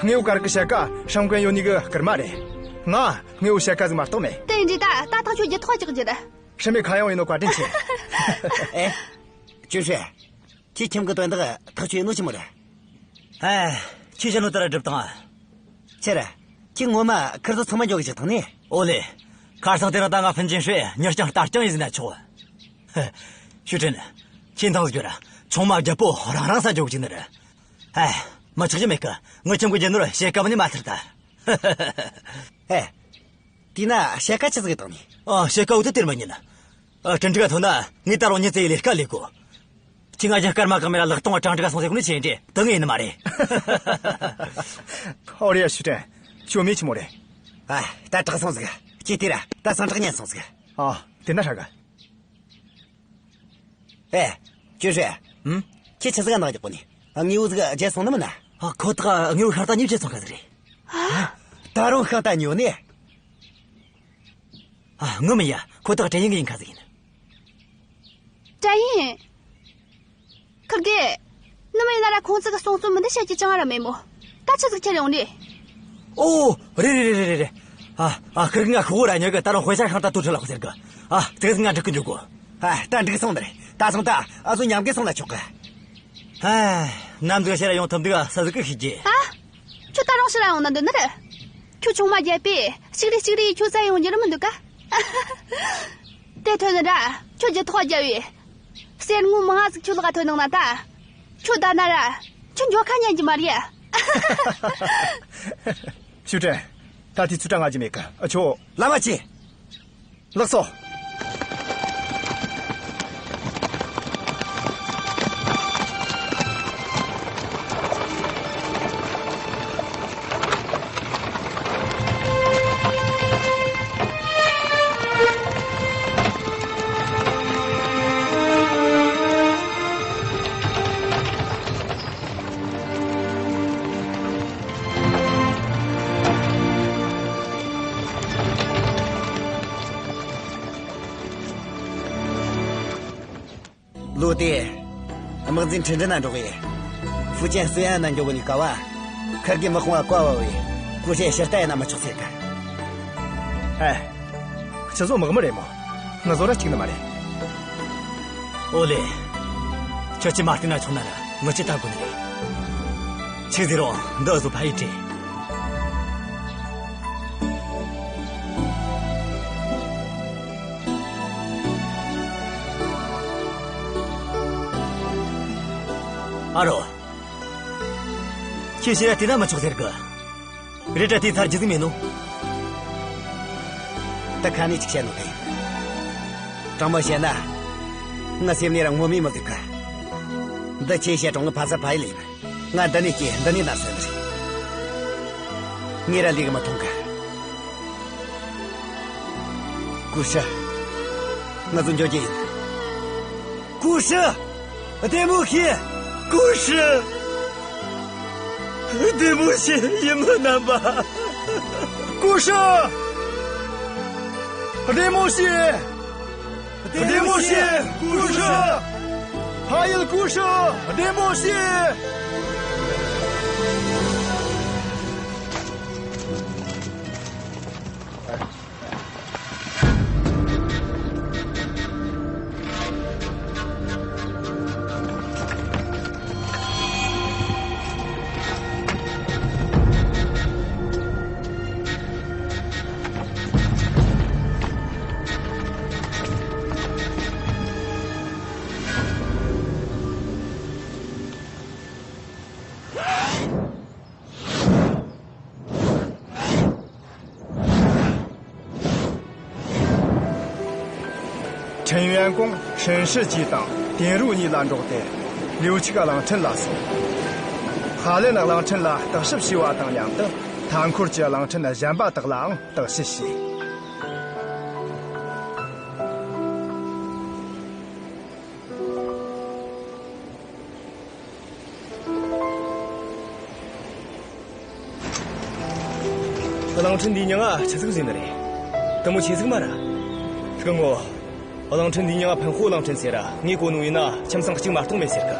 ངེད་བོ་ག་ར་གི་བཤད་ག་ཧྲང་ཀོན་ཡོད་ནི་གི་སྐར་མ་རེད། ང་ངེད་བོ་བཤད་ག་ཟིག་མ་གཏོགས་མེད། དེ་ཡིན་དུས་ད་ད་ཐག་ཆོད་རྒྱུ་ཐག་ཅིག་རྒྱུ་ར། ཧྲི་མེ་ཁ་ཡང་ཡིན་ནོ་བཀའ་དྲིན་ཆེ། ཨེ། ཅུན་ཧྲི། ཁྱེད་ཁྱིམ་གི་དོན་དག་ཐག་ཆོད་ཡིན་ནོ་ཆི་མོ་རེད། ཨེ། ཁྱེད་བཤད་ནོ་ལྟར་སྒྲུབ་དང་། ཆི་རེད། ཁྱེད་ངོ་མ་ཁིར་ཚོ་ཚང་མ་འགྱོ་གི་ཅིག་དང་ནི། ཨོ་ལེ། ཁར་སང་དེ་རིང་ད་ང་ཕུན་ཅིན་ཧྲི་མྱུར་རྐྱང་ལྟ་རྐྱང་ཡིན་ཟེར་ན་ཆོག། ཧེ། ཞུ་ཁྲིན། ཁྱེད་འདང་ཟིག་རྒྱོབ་ར། ཆུང་མ་རྒད་པོ་རང་རང་ས་འགྱོ་གི་ཅིག་ནི་རེད། ཨེ། མི་ཆགས་རྒྱུ་མེད་གི། ངི་ཁྱིམ་གི་རྒྱུ་ནོར་ཕྱེད་ཀ་བ་ནི་མ་ཐར་ད། ཨེ། དེས་ན་ཕྱེད་ཀ་ཆི་ཟིག་གི་བཏང་ནི། ཨ། ཕྱེད་ཀ་འུ་ཐུག་སྟེར་མི་ཉན། ཨ། གྲ་སྒྲིག་ག་ཐོན་ན་ངས་ད་རུང་ཉིན་ཙེ་ཡི་ལས་ཀ་ལས་གོ། ཁྱེད་ང་རྒྱ་སྐར་མ་གང་མེད་ལ་ལག་སྟོང་བ་གྲ་སྒྲིག་ག་སོང་ཟེར་གོ་ནི་ཆེ་འདྲེ་དེ་ངས་ཡིན་ནི་མ་རེད། ཨོ་རེད་ཡ། ཞུ་ཁྲིན། ཁྱོད་མི་ཆི་མོ་རེད། ཨ། ད་དྲག་སོང་ཟིག་ཁྱེད་དེ་ར་ད་སང་དྲག་ཉན་སོང་ཟིག་ཨ། དེ་ན་ཧྲ་གི། ཨེ། ཅུན་ཧྲི། ཨུམ། ཁྱེད་ཆི་ཟིག་ག་ནག་རྒྱག་གོ་ནི། དངོས་བོ་ཟིག་བརྗེད་སོང་ནི་མིན་ན། ཨ། ཁོ་ཐག་དངོས་བོ་ཤ་སྟག་གཉིས་བརྗེད་སོང་ཁ་ཟིག་རེད། ད་རུང་ཤིང་རྟ་ཉོ་ནི། ཨ། ངོ་མ་ཡ། ཁོ་ཐག་དྲན་ཡིན་གི་ཡིན་ཁ་ཟིག་ཡིན། དྲན་ཡིན། ཁིར་གེ། ནུ་མོ་ཡིན་ན་ར་ཁོང་ཚོ་གི་གསུང་རྩོམ་འདི་བཤད་རྒྱུ་ཅང་ར་མེད་མོ། ད་ཆི་ཟིག་ཁྱེར་ཡོང་ནི། ཨོ། རེད་རེད་རེད་རེད། ཨ། ཨ། ཁིར་གེ་ང་ཤོག་བུ་ར་ཉོ་གི། ད་རུང་དཔེ་ཆ་ཤིང་རྟ་དུར་ཁྲོད་ལ་ཟེར་གི། ཨ། ཙིག་ཟིག་ང་འགྲིག་གི་འཇུག་གོ། ཨ། ད་འགྲིག་སོང་ནི་རེད། ད་སོང་ད་འུ་ཚོ་མཉམ་གི་སོང་ན་ཆོག་གི། ཨ། ནམ་ཟིག་ཕྱིར་ར་ཡོང་ཐུབ་འདུག་ག་ས་ཟིག་གི་ཤེས་རྒྱུ། ཨ། ཁྱོད་ད་རུང་ཕྱིར་ར་ཡོང་ན་འདོད་ནི་རེད། ཁྱོད་ཆུང་མ་བརྒྱད་པས་གཅིག་རེ་གཅིག་རེ་ཡི་ཁྱོད་བཙལ་ཡོང་རྒྱུ་རེད་མི་འདུག་ག། དེ་ཐོན་ནི་ར་ཁྱོད་རྒྱུ་ཐོག་རྒྱབ་བས། གསེར་དངུལ་མང་ང་ཟིག་ཁྱོད་ལག་ཐོན་ནང་ན་ད། ཁྱོད་ད་ན་ར་ཁྱོད་འགྱོ་ཁ་ཉན་རྒྱུ་མ་རེད། ཞུ་ཁྲིན། ད་དེ་ཚོ་དྲང་ང་རྒྱུ་མེད་གི། ཨ། ཆོ། ལམ་མ་ཆས། ལགས་སོ། ལོ་དེ། དམག་འཛིན་ཁྲིན་ཀྲིན་ན་འགྲོགས་ཡས། ཧྥུ་ཅན་སུའེ་ཨན་ན་འགྱོ་གོ་ནི་སྐབས། ཁིར་གེ་དམག་དཔུང་བ་བཀའ་ཕབ་བས། ཀུ་ཧྲེ་ཕྱིར་ལྟ་ཡས་ན་མི་ཆོག་ཟེར་གི། ཨེ། ཁྱེད་ཚོ་དམག་མི་རེད་མོ། ང་ཚོ་ར་གཅིག་ནི་མ་རེད། ཨོ་ལེ། ཁྱོད་ཀྱིས་མ་བལྟས་ན་ཆོག་ན་ར་ངི་ཆོས་ལྟ་དགོས་ནི་རེད། ཆི་ཟེར་རུང་འདི་བཟོ་ཕ་ཡི་དྲེ། ཨ་རོ། ཁྱེད་ཕྱིར་ར་བལྟས་ན་མི་ཆོག་ཟེར་གི། རེད་དྲ་དེ་ཚར་རྒྱུ་ཟིག་མེད་ནོ། ད་ཁ་ནས་ཅིག་བཤད་ནོ་དེ་ཡིན། དྲང་མོ་བཤད་ན། ངའི་སེམས་ནས་ར་ངོ་མས་མི་བཟོད་གི། འདི་ཁྱེད་བཤད་རུང་ངའི་ཕ་ས་ཕ་ཡུལ་ཡིན། ང་འདི་ནས་སྐྱེས། འདི་ནས་མནར་སོན་ནི་རེད། ངས་ར་ལས་གི་མི་མཐོང་གི། ཀུ་ཧྲི། ང་ཚོ་འགྱོ་རྒྱུ་ཡིན། ཀུ་ཧྲི། བདེ་མོ་བྱོས། ཀུ་ཧྲི། བདེ་མོ་བྱོས། ཡིན་མོ་རྣམ་པ། ཀུ་ཧྲི། བདེ་མོ་བྱོས། བདེ་མོ་བྱོས། ཀུ་ཧྲི། ཕ་ཡུལ་ཀུ་ཧྲི། བདེ་མོ་བྱོས། ཡོན་ཀོང་ཧྲིན་ཧྲི་ཅི་དང་ཏེན་རུའུ་གཉིས་ལ་འགྲོགས་ཏེ། ལིའུ་ཆིག་གླིང་ཕྲན་ལ་སོང་། ཧྭ་ལན་གླིང་ཕྲན་ལ་བརྟག་ཞིབ་བྱས་པ་དང་མཉམ་དུ། མཐའ་འཁོར་གྱི་གླིང་ཕྲན་གཞན་པ་དག་ལའང་བརྟག་ཞིབ་བྱས། གླིང་ཕྲན་འདིའི་མྱིང་ང་ཆི་ཟིག་ཟེར་ནི་རེད། དེ་མོ་ཆེ་ཟིག་མ་ར། སྐུ་ངོ། གླིང་ཕྲན་འདིའི་མྱིང་ང་ཕུན་ཧོ་གླིང་ཕྲན་ཟེར་ར། ངས་གོ་ནོ་ཡིན་ན་ཁྱིམ་ཚང་གཅིག་མ་གཏོགས་མེད་ཟེར་གི།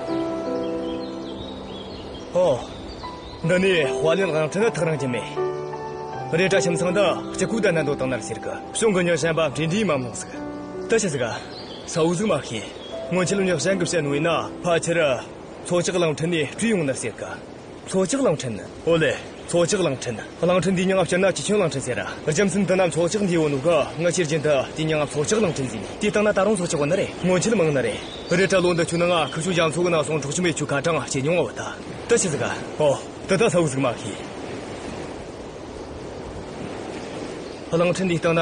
ཨོ། འདི་ནས་ཧྭ་ལན་གླིང་ཕྲན་ནི་ཐག་རིང་རྒྱུ་མེད། རེད་དྲ་ཁྱིམ་ཚང་འདི་གཅིག་པུ་བསྡད་ན་འདོད་དང་ན་ར་ཟེར་གི། གཞུང་གི་མྱི་གཞན་པ་འདྲེ་འདྲེ་མ་མང་ཟིག། ད་ཆི་ཟིག་ག། གསལ་བོ་ཟིག་མ་ཤེས། སྔོན་ཆད་མྱི་གཞན་གིས་བཤད་ནོ་ཡིན་ན་ཕལ་ཆེར། མཚོ་ལྕགས་གླིང་ཕྲན་ནས་བྲོས་ཡོང་ནི་ཟེར་གི། མཚོ་ལྕགས་གླིང་ཕྲན། ཨོ་ལེ། མཚོ་ལྕགས་གླིང་ཕྲན། གླིང་ཕྲན་འདིའི་མྱིང་ང་སྤྱིར་ན་ཅི་ཆོན་གླིང་ཕྲན་ཟེར་ར། རྒྱུ་མཚན་དེ་ན་མཚོ་ལྕགས་འདིའི་བོ་ནོ་གི། ངས་ཁྱེར་རྒྱུན་དུ་དེའི་མྱིང་ང་མཚོ་ལྕགས་གླིང་ཕྲན་ཟེར་ནས། དེ་སྟེང་ན་ད་རུང་མཚོ་ལྕགས་ཡོད་ནི་རེད། སྔོན་ཆད་མང་ནི་རེད། རེད་དྲ་ལོ་འདི་ཆོ་ནང་ང་ཁུ་ཆུ་རྒྱ་མཚོ་གི་ནང་སོང་འཕྲོག་བཅོམ་མེད་ཆོ་ཁ་གྲངས་བཤད་མྱོང་བ་བོ་ད། ད་ཆི་ཟིག་ག། ཨོ། དེ་ད་གསལ་བོ་ཟིག་མ་ཤེས། གླིང་ཕྲན་འདིའི་སྟེང་ན་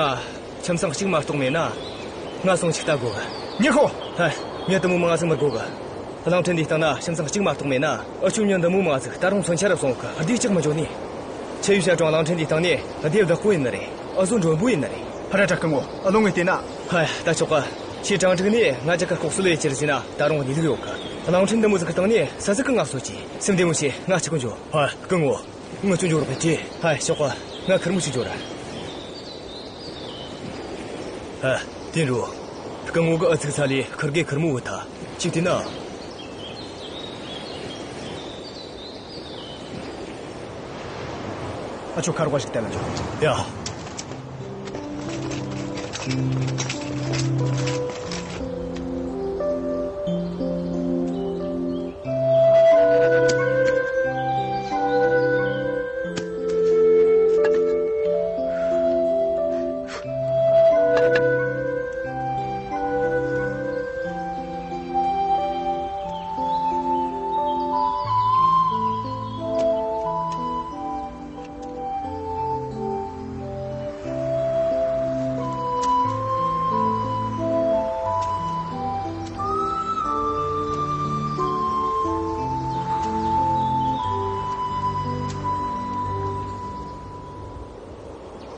ཁྱིམ་ཚང་གཅིག་མ་གཏོགས་མེད་ན། ང་སོང་ཅིག་ལྟ་དགོས་གི། ཉི་ཧོ། ཧ། མྱི་དེ་མོ་མང་ཟིག་མི་དགོས་གི། གླིང་ཕྲན་འདིའི་སྟེང་ན་ཁྱིམ་ཚང་གཅིག་མ་གཏོགས་མེད་ན། འུ་ཆོའི་མྱི་འདི་མོ་མང་ཟིག་ད་རུང་མཚོན་ཆ་ར་སོང་གི། སྡེ་གཅིག་མི་འགྱོ་ནི། ཆི་ཡིས་བཤད་རུང་གླིང་ཕྲན་འདིའི་སྟེང་ནས་སྡེ་བདག་པོ་ཡིན་ནི་རེད། འུ་ཟོ་མགྲོན་པོ་ཡིན་ནི་རེད། ཧ། ར་དྲ་སྐུ་ངོ། ཨ། ལོ་ངས་བལྟས་ན། ཧ། ད་ཆོག་གི། ཁྱེད་ཀྲང་ཀྲིག་ནས་ང་ཅག་གི་ལྐོག་གསོད་ལས་ཅི་རེད་ཟེར་ན་ད་རུང་གནས་ལུགས་ཡོད་གི། གླིང་ཕྲན་འདི་མོ་ཟིག་གི་སྟེང་ནས་སུ་ཟིག་གིས་ང་གསོད་རྒྱུས། སེམས་བདེ་མོ་བྱོས། ང་གཅིག་པུ་འགྱོ། ཧ། སྐུ་ངོ། ངི་ཆོ་འགྱོ་རོགས་བྱོས། ཧ། ཆོག་གི། ང་ཁེར་མོ་ཞིག་འགྱོ་ར། ཧ། ཏེན་རུའུ། སྐུ་ངོ་གིས་ཨུ་ཚུགས་ས་ལས་ཁིར་གེ་ཁེར་མོ་བུད་ཐལ། ཅིག་བལྟས་ན། ཨ། ཁྱོད་ཁ་རོག་ཞིག་བལྟས་ན་ཆོག། ཡ།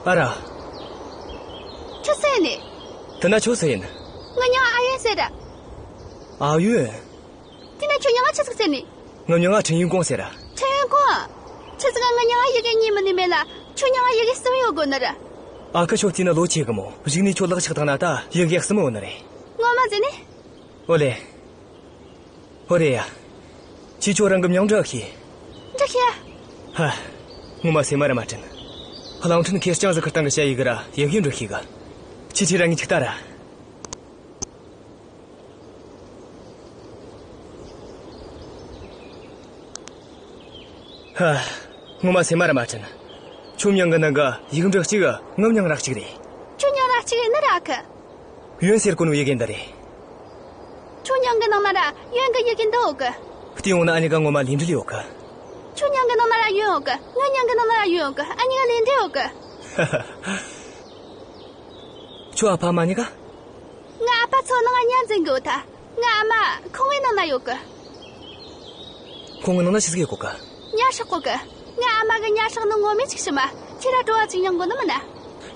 ཨ་ར། ཁྱོད་སུ་ཡིན་ནི། དེ་ན་ཁྱོད་སུ་ཡིན། ངའི་མྱིང་ཨ་ཡོན་ཟེར། ཨ་ཡོན། དེ་ན་ཁྱོའི་མྱིང་ང་ཆི་ཟིག་ཟེར་ནི། ངའི་མྱིང་ང་ཁྲིན་ཡུན་ཀོང་ཟེར། ཁྲིན་ཡུན་ཀོང་། ཆི་ཟིག་ག་ངའི་མྱིང་ང་ཡི་གེ་གཉིས་མིན་ནི་མེད་ལ། ཁྱོའི་མྱིང་ང་ཡི་གེ་གསུམ་ཡོད་དགོས་ནི་རེད། ཨ་ཁུ། ཁྱོད་བལྟས་ན་ལོ་ཆེ་གི་མོ། གཞུག་ནས་ཁྱོད་ལག་ཆགས་བཏང་ན་ད་ཡི་གེ་གསུམ་ཡོད་ནི་རེད། ངོ་མ་ཟེར་ནི། ཨོ་ལེ། ཨོ་རེད་ཡ། ཁྱོས་ཁྱོད་རང་གི་མྱིང་འབྲི་ཤེས། འབྲི་ཤེས། ཧ། ངོ་མ་སེམས་མ་ར་མ་དྲན། གླིང་ཕྲན་ཁེར་རྐྱང་ཟིག་གི་སྟེང་གི་ཞ་ཡི་གེ་ར་ཡི་གེ་འབྲི་ཤེས་གི། ཁྱོས་ཁྱོས་ར་ངས་ཅིག་ལྟ་ར། ཧ། ངོ་མ་སེམས་མ་ར་མ་དྲན། ཁྱོའི་མྱིང་གི་ནང་གི་ཡིག་འབྲུ་གཅིག་ངའི་མྱིང་ར་གཅིག་རེད། ཁྱོའི་མྱིང་ར་གཅིག་ཡིན་ནི་ར་ཨ་ཁུ། ཡོན་ཟེར་གོ་ནོ་ཡི་གེ་འདི་རེད། ཁྱོའི་མྱིང་གི་ནང་ན་ར་ཡོན་གི་ཡི་གེ་འདི་ཡོད་གི། བལྟས་ཡོང་ན་ཨ་གཉིས་ཀ་ངོ་མ་ལས་འབྲེལ་ཡོད་གི། ཁྱོའི་མྱིང་གི་ནང་ན་ར་ཡོན་ཡོད་གི། ངའི་མྱིང་གི་ནང་ན་ར་ཡོན་ཡོད་གི། ཨ་གཉིས་ཀ་ལས་འབྲེལ་ཡོད་གི། ཁྱོའི་ཨ་ཕ་ཨ་མ་གཉིས་ཀ། ངའི་ཨ་ཕ་མཚོ་ནང་ང་ཉ་འཛིན་གི་ཡོད་ད། ངའི་ཨ་མ་ཁང་བའི་ནང་ན་ཡོད་གི། ཁང་བའི་ནང་ན་ཆི་ཟིག་ཡོད་གོ་གི། ཉ་སྲེག་གོ་གི། ངའི་ཨ་མ་གིས་ཉ་སྲེག་ནོ་ངོ་མས་ཅིག་ཤེས་མ། ཁྱེད་ར་བྲོ་བ་ཅིག་མྱོང་གོ་ནི་མིན་ན།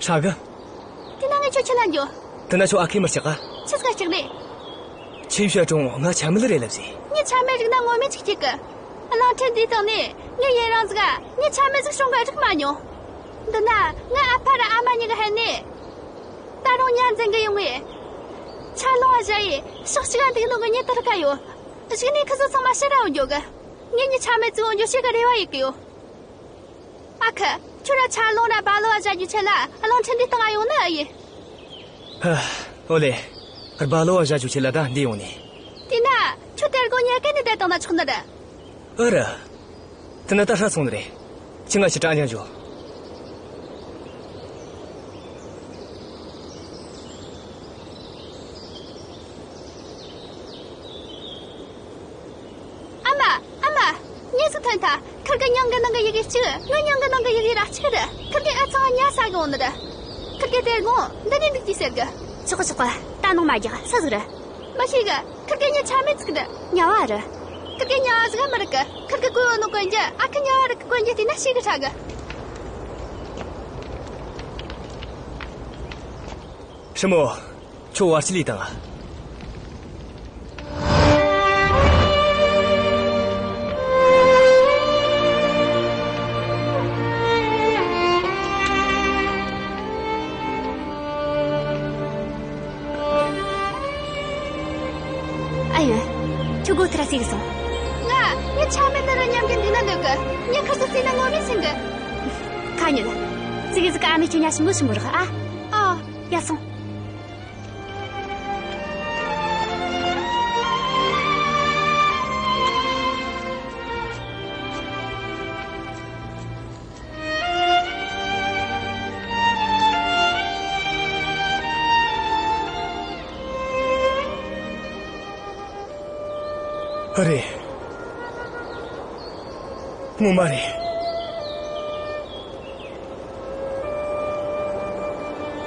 ཧྲ་གི། དེ་ན་ངས་ཁྱོད་ཁྲིད་ལ་འགྱོ། དེ་ན་ཁྱོད་ཨ་ཁུས་མི་སྐྲག་ག། ཆི་ཟིག་ག་སྐྲག་ནི། ཁྱོས་བཤད་རུང་ང་ཆ་མེད་རེད་ལབ་ཟེར། ངས་ཆ་མེད་རིག་ན་ངོ་མས་ཅིག་སྐྲག་གི། གླིང་ཕྲན་འདིའི་སྟེང་ནས་ངས་ཡུན་རིང་ཟིག་ག་ངས་ཆ་མེད་ཟིག་བྱུང་གི་རིག་མ་མྱོང་། འདི་ན་ངའི་ཨ་ཕ་ར་ཨ་མ་གཉིས་ཀ་ཧན་ནས། ད་རུང་ཉ་འཛིན་གི་ཡོང་ངས། ཆར་ལོང་བ་བཞག་ཡས་ཕྱོགས་གཅིག་ག་འདུག་ནོ་གི་མྱི་དེ་རིག་ག་ཡོད། གཞུག་ནས་ཁི་ཚོ་ཚང་མ་ཕྱིར་ར་འོང་འགྱོ་གི། ངེད་གཉིས་ཆ་མེད་ཟིག་འོང་རྒྱུ་ཞིག་གི་རེ་བ་ཡེད་གི་ཡོད། ཨ་ཁུ། ཁྱོད་ར་ཆར་ལོང་ར་རྦ་ལོ་བ་བཞག་རྒྱུའི་ཆེད་ལ་གླིང་ཕྲན་འདིའི་སྟེང་ང་ཡོང་ནི་ཨེ་ཡིན། ཧ། ཨོ་ལེ། རྦ་ལོ་བ་བཞག་རྒྱུའི་ཆེད་ལ་ད་འདི་ཡོང་ནི། དེས་ན་ཁྱོད་དེར་དགོང་ཉལ་གད་ནས་བསྡད་བཏང་ན་ཆོག་ནི་རེད། ཨ་ར། དེ་ན་ད་ཧྲ་སོང་ནི་རེད། ཁྱོས་ང་ཕྱིར་ར་ཨ་ཉག་འགྱོ། ཨ་མ། ཨ་མ། མྱི་ཟིག་ཐོན་ཐལ། ཁིར་གི་མྱིང་གི་ནང་གི་ཡི་གེ་གཅིག་ངའི་མྱིང་གི་ནང་གི་ཡི་གེ་ར་གཅིག་རེད། ཁིར་གིས་ཨ་ཚང་ང་ཉ་ཟ་གི་འོང་ནི་རེད། ཁིར་གེ་དེར་དགོང་འདི་ནས་འདུག་རྒྱུས་ཟེར་གི། ཆོག་གི། ཆོག་གི། ད་ ཨ། ནང་མ་རྒྱག། སུ་ཟིག་རེད། མ་ཤེས་གི། ཁིར་གེ་མྱི་ཆ་མེད་ཟིག་རེད། ཉ་བ་རེད། ཁིར་གེ་ཉ་བ་ཟིག་མི་རིག་གི། ཁིར་གེ་གོས་ཡོད་ནོ་གོན་རྒྱུ། ཨ་ཁུ་ཉ་བ་རིག་གི་གོན་རྒྱུ་དེ་ན་ཤེས་གི་ཧྲ་གི། ཧྲི་མོ། ཁྱོད་བར་ཆད་ལས་དང་། ཨ་ཡོན། ཁྱོད་སྒོ་ཐེ་ར་ཟིག་སོང་། ང་། ངས་ཆ་མེད་ནི་ར་མཉམ་གི་འདི་ན་འདུག་གི། ངས་ཁིར་སོ་ཟིག་ན་ངོ་མི་ཤེས་གི། ཁ་ཉོན། ཙི་གེ་ཟིག་གི་ཨ་མས་ཁྱོད་ཉ་ཞིམ་པོ་ཞིམ་པོ་རག་ཨ། ཨ། ཡ་སོང་། རེད། ངོ་མ་རེད།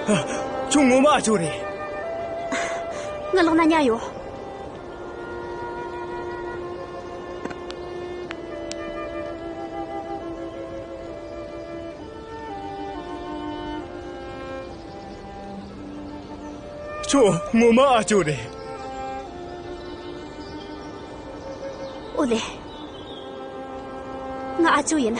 ཨ། ཁྱོད་ངོ་མ་ཨ་ཅོ་རེད། ངའི་ལག་ན་ཉ་ཡོད། ཁྱོད་ངོ་མ་ཨ་ཅོ་རེད། ཨོ་ལེ། ང་ཨ་ཅོ་ཡིན།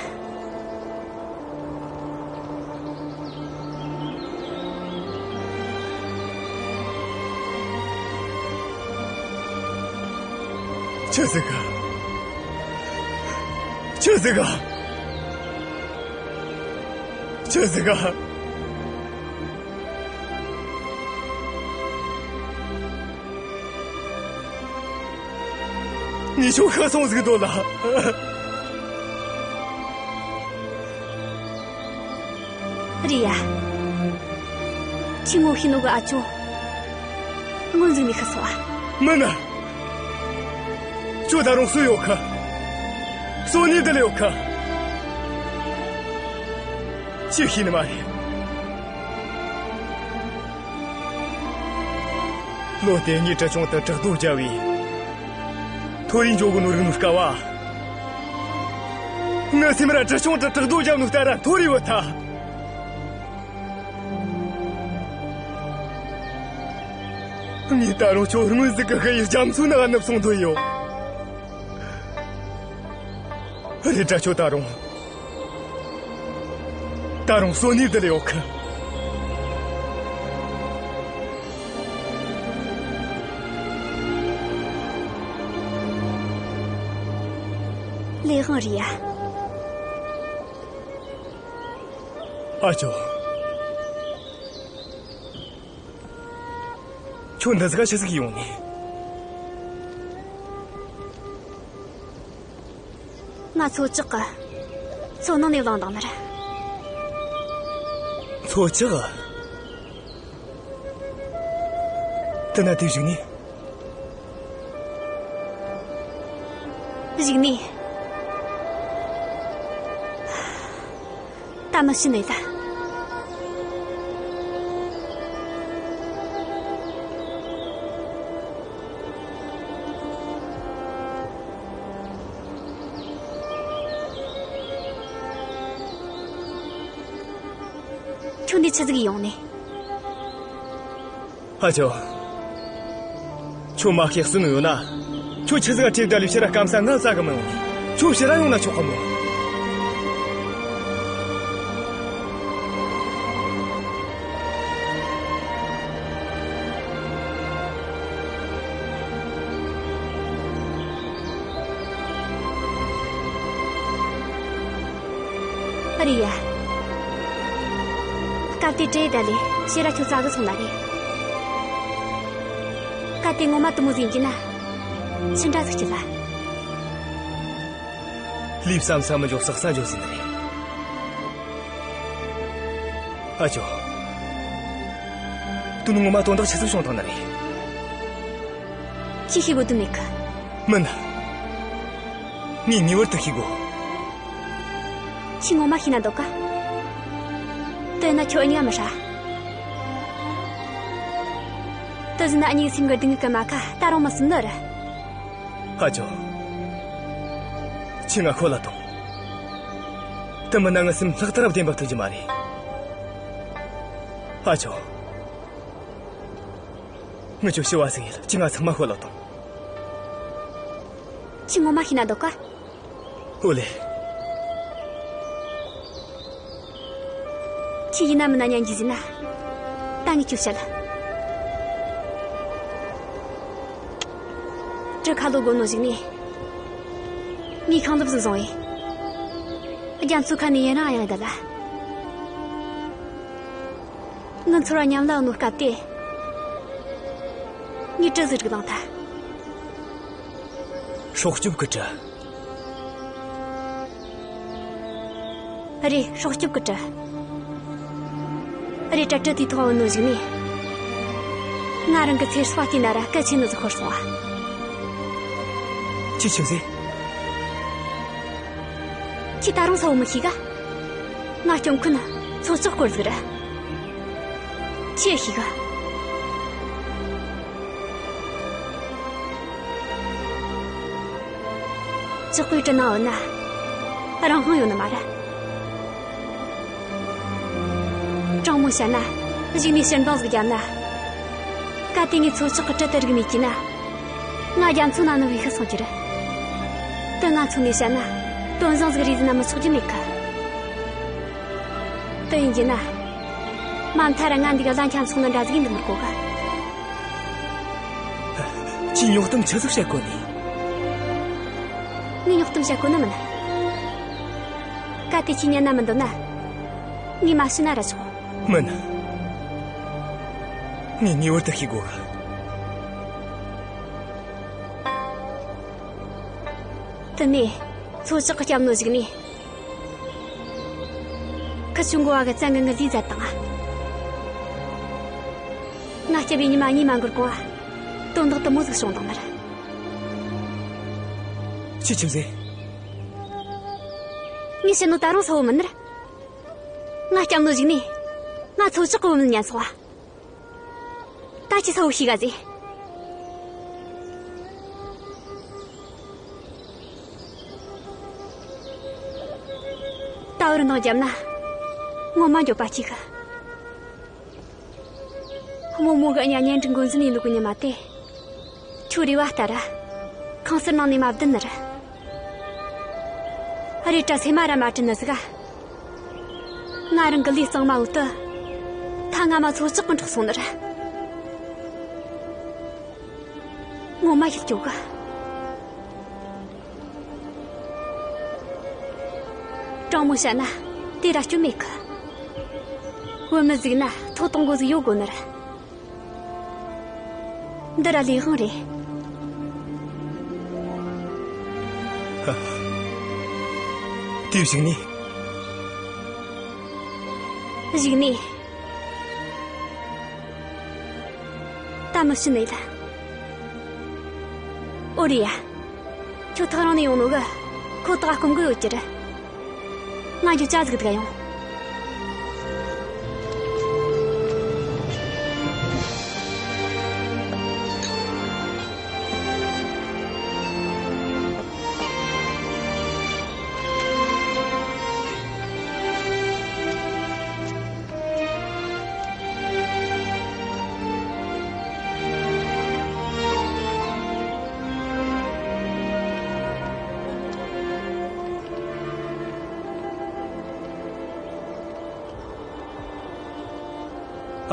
ཆི་ཟིག་ག་ཆི་ཟིག་ག་ཆི་ཟིག་ག་ངས་ཁྱོད་ཤི་སོང་ཟིག་འདོད་ལ། རེད་ཡ། ཁྱོས་ངོ་ཤེས་ནོ་གི་ཨ་ཅོ་སྔོན་ཟིག་ནས་ཤི་སོང་ཨ། མིན་ན། ཁྱོད་ད་རུང་སུ་ཡོད་གི། སོ་ནི་འདི་ལ་ཡོད་གི། ཁྱོས་ཤེས་ནི་མ་རེད། ལོ་དེ་གཉིས་གྲི་ཆུང་དུ་བྲག་རྡོ་བརྒྱབ་བས། མཐོ་རིས་འགྱོ་གོ་ནོ་རིག་ནོ་སྐབས་བ། ངའི་སེམས་ར་གྲི་ཆུང་དུ་བྲག་རྡོ་བརྒྱབ་ནོ་ལྟར་ར་མཐོ་རིས་བུད་ཐལ། ངས་ད་རུང་ཁྱོད་སྔོན་ཟིག་གི་ཤི་ཡི་རྒྱ་མཚོའི་ནང་ནུབ་སོང་འདོད་ཡོད། རེད་དྲ། ཁྱོད་ད་རུང་། ད་རུང་སོ་ནི་འདི་ལ་ཡོད་གི། ལས་དབང་རེད་ཡ། ཨ་ཅོ། ཁྱོད་འདི་ཟིག་ག་ཆི་ཟིག་ཡོང་ནི། ང་མཚོ་ལྕགས་གི་མཚོ་ནང་ནས་བླངས་བཏང་ནི་རེད། མཚོ་ལྕགས། དེ་ན་དེ་གཞུག་ནས། གཞུག་ནས། ད་མི་ཤི་ནི་ད། ཁྱོད་འདི་ཆི་ཟིག་ཡོང་ནས། ཨ་ཅོ། ཁྱོད་མ་སྐྱེས་སུ་ནུ་ཡོད་ན། ཁྱོད་ཆི་ཟིག་ག་ཁྲིད་བསྡད་ལས་ཕྱིར་ར་སྐམ་ས་ང་བཙལ་གི་མི་ཡོང་ནི། ཁྱོད་ཕྱིར་ར་ཡོང་ན་ཆོག་གི་མོ། ཨ་རེད་ཡ། སྐབས་དེ་བྲེལ་ད་ལས་ཕྱིར་ར་ཁྱོད་བཙལ་གི་སོང་ན་རེད། སྐབས་དེ་ངོ་མ་དེ་མོ་ཟིག་ཡིན་གྱི་ན། ཆི་འདྲ་ཟིག་སྐྱིད་ལ། ལུས་བསམ་ས་མི་འཇོག་ཟག་ས་འཇོག་ཟིན་ནི་རེད། ཨ་ཅོ། དོན་ངོ་མ་དོན་དག་ཆི་ཟིག་བྱུང་བཏང་ནི་རེད། ཁྱོས་ཤེས་དགོས་དོན་མེད་གི། མིན། ངས་ངེས་པར་དུ་ཤེས་དགོས། ཁྱོས་ངོ་མ་ཤེས་ན་འདོད་ག། དེ་ན་ཁྱོད་གཉིས་ཀ་མི་ཧྲ། དེ་ཟིན་ན་ངའི་སེམས་གི་སྡུག་བསྔལ་གི་རྨ་ཁ་ད་རུང་མི་སེལ་ནི་རེད། ཨ་ཅོ། ཁྱོས་ང་ཤོད་ལ་ཐོངས། དེ་མིན་ན་ངའི་སེམས་ལྷག་ཏུ་ར་བདེ་འབབ་ཐུབ་རྒྱུ་མ་རེད། ཨ་ཅོ། ངས་ཁྱོད་ཞུ་བ་ཟིག་ཡེད། ཁྱོས་ང་ཚང་མ་ཤོད་ལ་ཐོངས། ཁྱོས་ངོ་མ་ཤེས་ན་འདོད་ག། ཨོ་ལེ། ཁྱོས་ཡིན་ན་མིན་ན་ཉན་རྒྱུ་ཟེར་ན། ད་ངས་ཁྱོད་བཤད། གྲི་ཁ་ལོ་དགོ་ནོ་ཞིག་ནས། ངས་ཤིང་ལེབ་ཟིག་བཟུང་བས། རྒྱ་མཚོ་ཁ་ནས་ཡུན་རིང་གཡེངས་བསྡད་ལ། ངའི་ཚོར་བ་ཉམས་ལ་ཡོད་ནོ་སྐབས་དེ། ངས་གྲི་ཟིག་རིག་བླངས་ཐལ། སྲོག་སྐྱོབ་ཀྱི་གྲི། རེད། སྲོག་སྐྱོབ་ཀྱི་གྲི། རེད་དྲ། གྲི་དེའི་ཐོག་བུད་ནོ་ཞིག་ནས། ང་རང་གི་ཚེ་སྲོག་བལྟས་ན་ར་གལ་ཆེ་ནོ་ཟིག་ཤོར་སོང་བ། ཁྱོས་ཆི་ཟེར། ཁྱོས་ད་རུང་གསལ་བོ་མི་ཤེས་ག། ང་སྐྱོང་མཁན་མཚོ་ལྕགས་སྐོར་ཟིག་རེད། ཁྱོས་ཤེས་ག། ལྕགས་པོའི་གྲི་ནང་བུད་ན་རང་དབང་ཡོད་ནི་མ་རེད། དྲང་མོ་བཤད་ན། གཞུག་ནས་ཕྱིར་འདང་ཟིག་བརྒྱབ་ན། གལ་ཏེ་ངས་མཚོ་ལྕགས་ཀྱི་གྲི་དེ་རིག་མེད་བྱས་ན། ང་རྒྱ་མཚོ་ནང་ནས་བུད་ཤི་སོང་རྒྱུ་རེད། དེ་ང་ཚོ་ནས་བཤད་ན་དོན་བཟང་ཟིག་རེད་ཟེར་ན་མི་ཆོག་རྒྱུ་མེད་གི། དེ་ཡིན་རྒྱུ་ན། མ་མཐའ་ར་ང་འདི་ག་ལ་འཁྱམས་སོང་ན་འདྲ་ཟིག་ཡིན་དུ་མི་དགོས་གི། ཁྱོས་ཉོག་གཏམ་ཆི་ཟིག་བཤད་གོ་ནི། ངས་ཉོག་གཏམ་བཤད་གོ་ནི་མིན། གལ་ཏེ་ཁྱོས་ཉན་ན་མི་འདོད་ན། ངས་མ་ཤི་ན་ར་ཆོག། མིན། ངས་ངེས་པར་དུ་ཤེས་དགོས་གི། དེ་ནས་མཚོ་ལྕགས་ཀྱིས་བསྐྱབས་ནོ་ཞིག་ནས། ཁི་ཆུ་འགོ་བ་གི་བཙན་གི་ངི་ལུས་བཙལ་བཏང་། ང་སྐྱབས་པའི་ཉི་མ་གཉིས་མ་འགོར་གོང་ང་། དོན་དག་དེ་མོ་ཟིག་བྱུང་བཏང་ནི་རེད། ཁྱོས་ཆི་ཟེར། ངས་བཤད་ནོ་ད་རུང་གསལ་བོ་མིན་ནི་རེད། ང་སྐྱབས་ནོ་ཞིག་ནས། ང་མཚོ་ལྕགས་གི་བུད་མེད་ཉན་སོང་བ། ད་ཁྱོས་གསལ་བོ་ཤེས་ག་ཟེར། ད་བར་འདང་བརྒྱབ་ན། ངོ་མ་འགྱོད་པ་སྐྱེ་གི། རྨོ་མོ་གིས་ངའི་གཉེན་སྒྲིག་འགོ་འཛིན་ཡེད་ནོ་གི་ཉི་མ་དེ། ཁྱོའི་རེ་བ་ལྟར། ཁང་གསར་ནང་ནས་མ་བདུན་ནི་རེད། རེད་དྲ་སེམས་མ་ར་མ་དྲན་ནི་ཟིག་ག། ང་རང་གི་ལུས་གཙང་མ་བོ་དེ། ཐ་ང་མ་མཚོ་ལྕགས་གིས་འཕྲོག་སོང་ནི་རེད། ངོ་མ་ཡིད་སྐྱོ་གི། དྲང་མོ་བཤད་ན་དེ་ར་སྐྱོན་མེད་གི། བུད་མེད་ཟིག་ན་ཐོག་དང་པོ་ཟིག་ཡོད་དགོས་ནི་རེད། འདི་ར་ལས་དབང་རེད། ཧ། དེའི་གཞུག་ནས། གཞུག་ནས། ད་མི་ཤི་ནི་ལ། ཨོ་རེད་ཡ། ཁྱོད་ཐག་རིང་ནས་ཡོང་ནོ་གིས། ཁོ་ཐག་སྐོམ་གི་ཡོད་རྒྱུ་རེད། ང་རྒྱུ་ཆ་ཟིག་སྡུག་ཡོང་།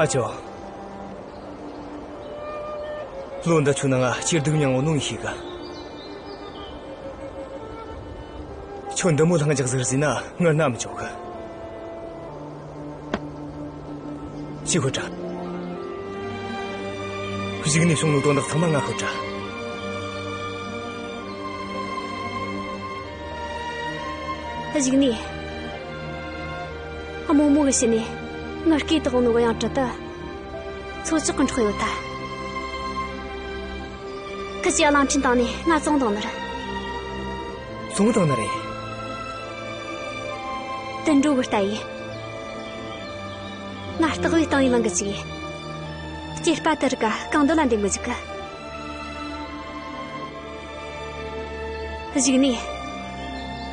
ཨ་ཅོ། ལོ་འདི་ཚོའི་ནང་ང་སྐྱིད་སྡུག་མྱངས་ཡོད་ནོ་ངས་ཤེས་གི། ཁྱོད་འདི་མོ་ལྷིང་འཇགས་ཟིག་བཟོས་ན་ངའི་རྣ་མི་ཆོག་གི། ཅི་ཤོད་དྲ། གཞུག་ནས་བྱུང་ནོ་དོན་དག་ཚང་མ་ངས་ཤོད་དྲ། གཞུག་ནས། རྨོ་མོ་གིས་བྱས་ནས་ངའི་སྐེ་བཏགས་ནོ་གི་གཡང་གྲི་དེ། མཚོ་ལྕགས་གིས་འཕྲོག་ཡོད་ད། ཁི་ཆོས་གླིང་ཕྲན་བཏང་ནས་ང་བཙོངས་བཏང་ནི་རེད། བཙོངས་བཏང་ནི་རེད། དུད་འགྲོ་གི་རྟ་ཡིན། ང་སྟག་པའི་སྟེང་ཡི་ལང་གི་བཅུག་ཡིན། སྐྱེས་པ་དེ་རིགས་གང་འདོད་ལ་འདེམ་གི་འཇུག་གི། གཞུག་ནས།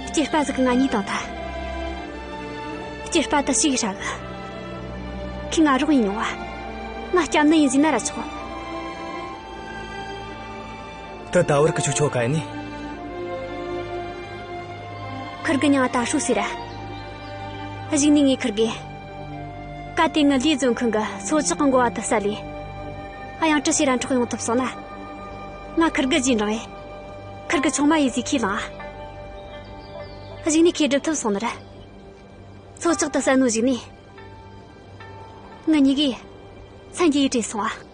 སྐྱེས་པ་ཟིག་གིས་ང་གཉིས་བཏང་ཐལ། སྐྱེས་པ་དེ་ཅིག་ཧྲ་གི། ཁོས་ང་རོགས་ཡེད་མྱོང་བ། ང་སྐྱབས་ནི་ཡིན་ཟེར་ན་ར་ཆོག། དེ་ད་བར་གི་ཆུ་ཆོ་ག་ཡིན་ནི། ཁིར་གི་མྱིང་ང་ད་ཧྲུའུ་ཟེར་ར། གཞུག་ནས་ངས་ཁིར་གི། གལ་ཏེ་ངའི་ལས་རྫོང་ཁང་གི་མཚོ་བཅུ་གི་འགོ་བ་དེ་བསད་ལས། གཡང་ཀྲི་ཞེ་ར་འཕྲོག་ཡོང་ཐུབ་སོང་ན། ང་ཁིར་གི་རྗེས་འབྲང་ངེ། ཁིར་གི་ཆུང་མ་ཡེད་ཟེར་ཁས་བླངས་ཨ། གཞུག་ནས་ཁོས་སྒྲུབ་ཐུབ་སོང་ནི་རེད། མཚོ་བཅུ་དེ་བསད་ནོའི་གཞུག་ནས། ང་གཉིས་ཀས་མཚན་གྱི་ཡུལ་བྲོས་སོང་ཨ།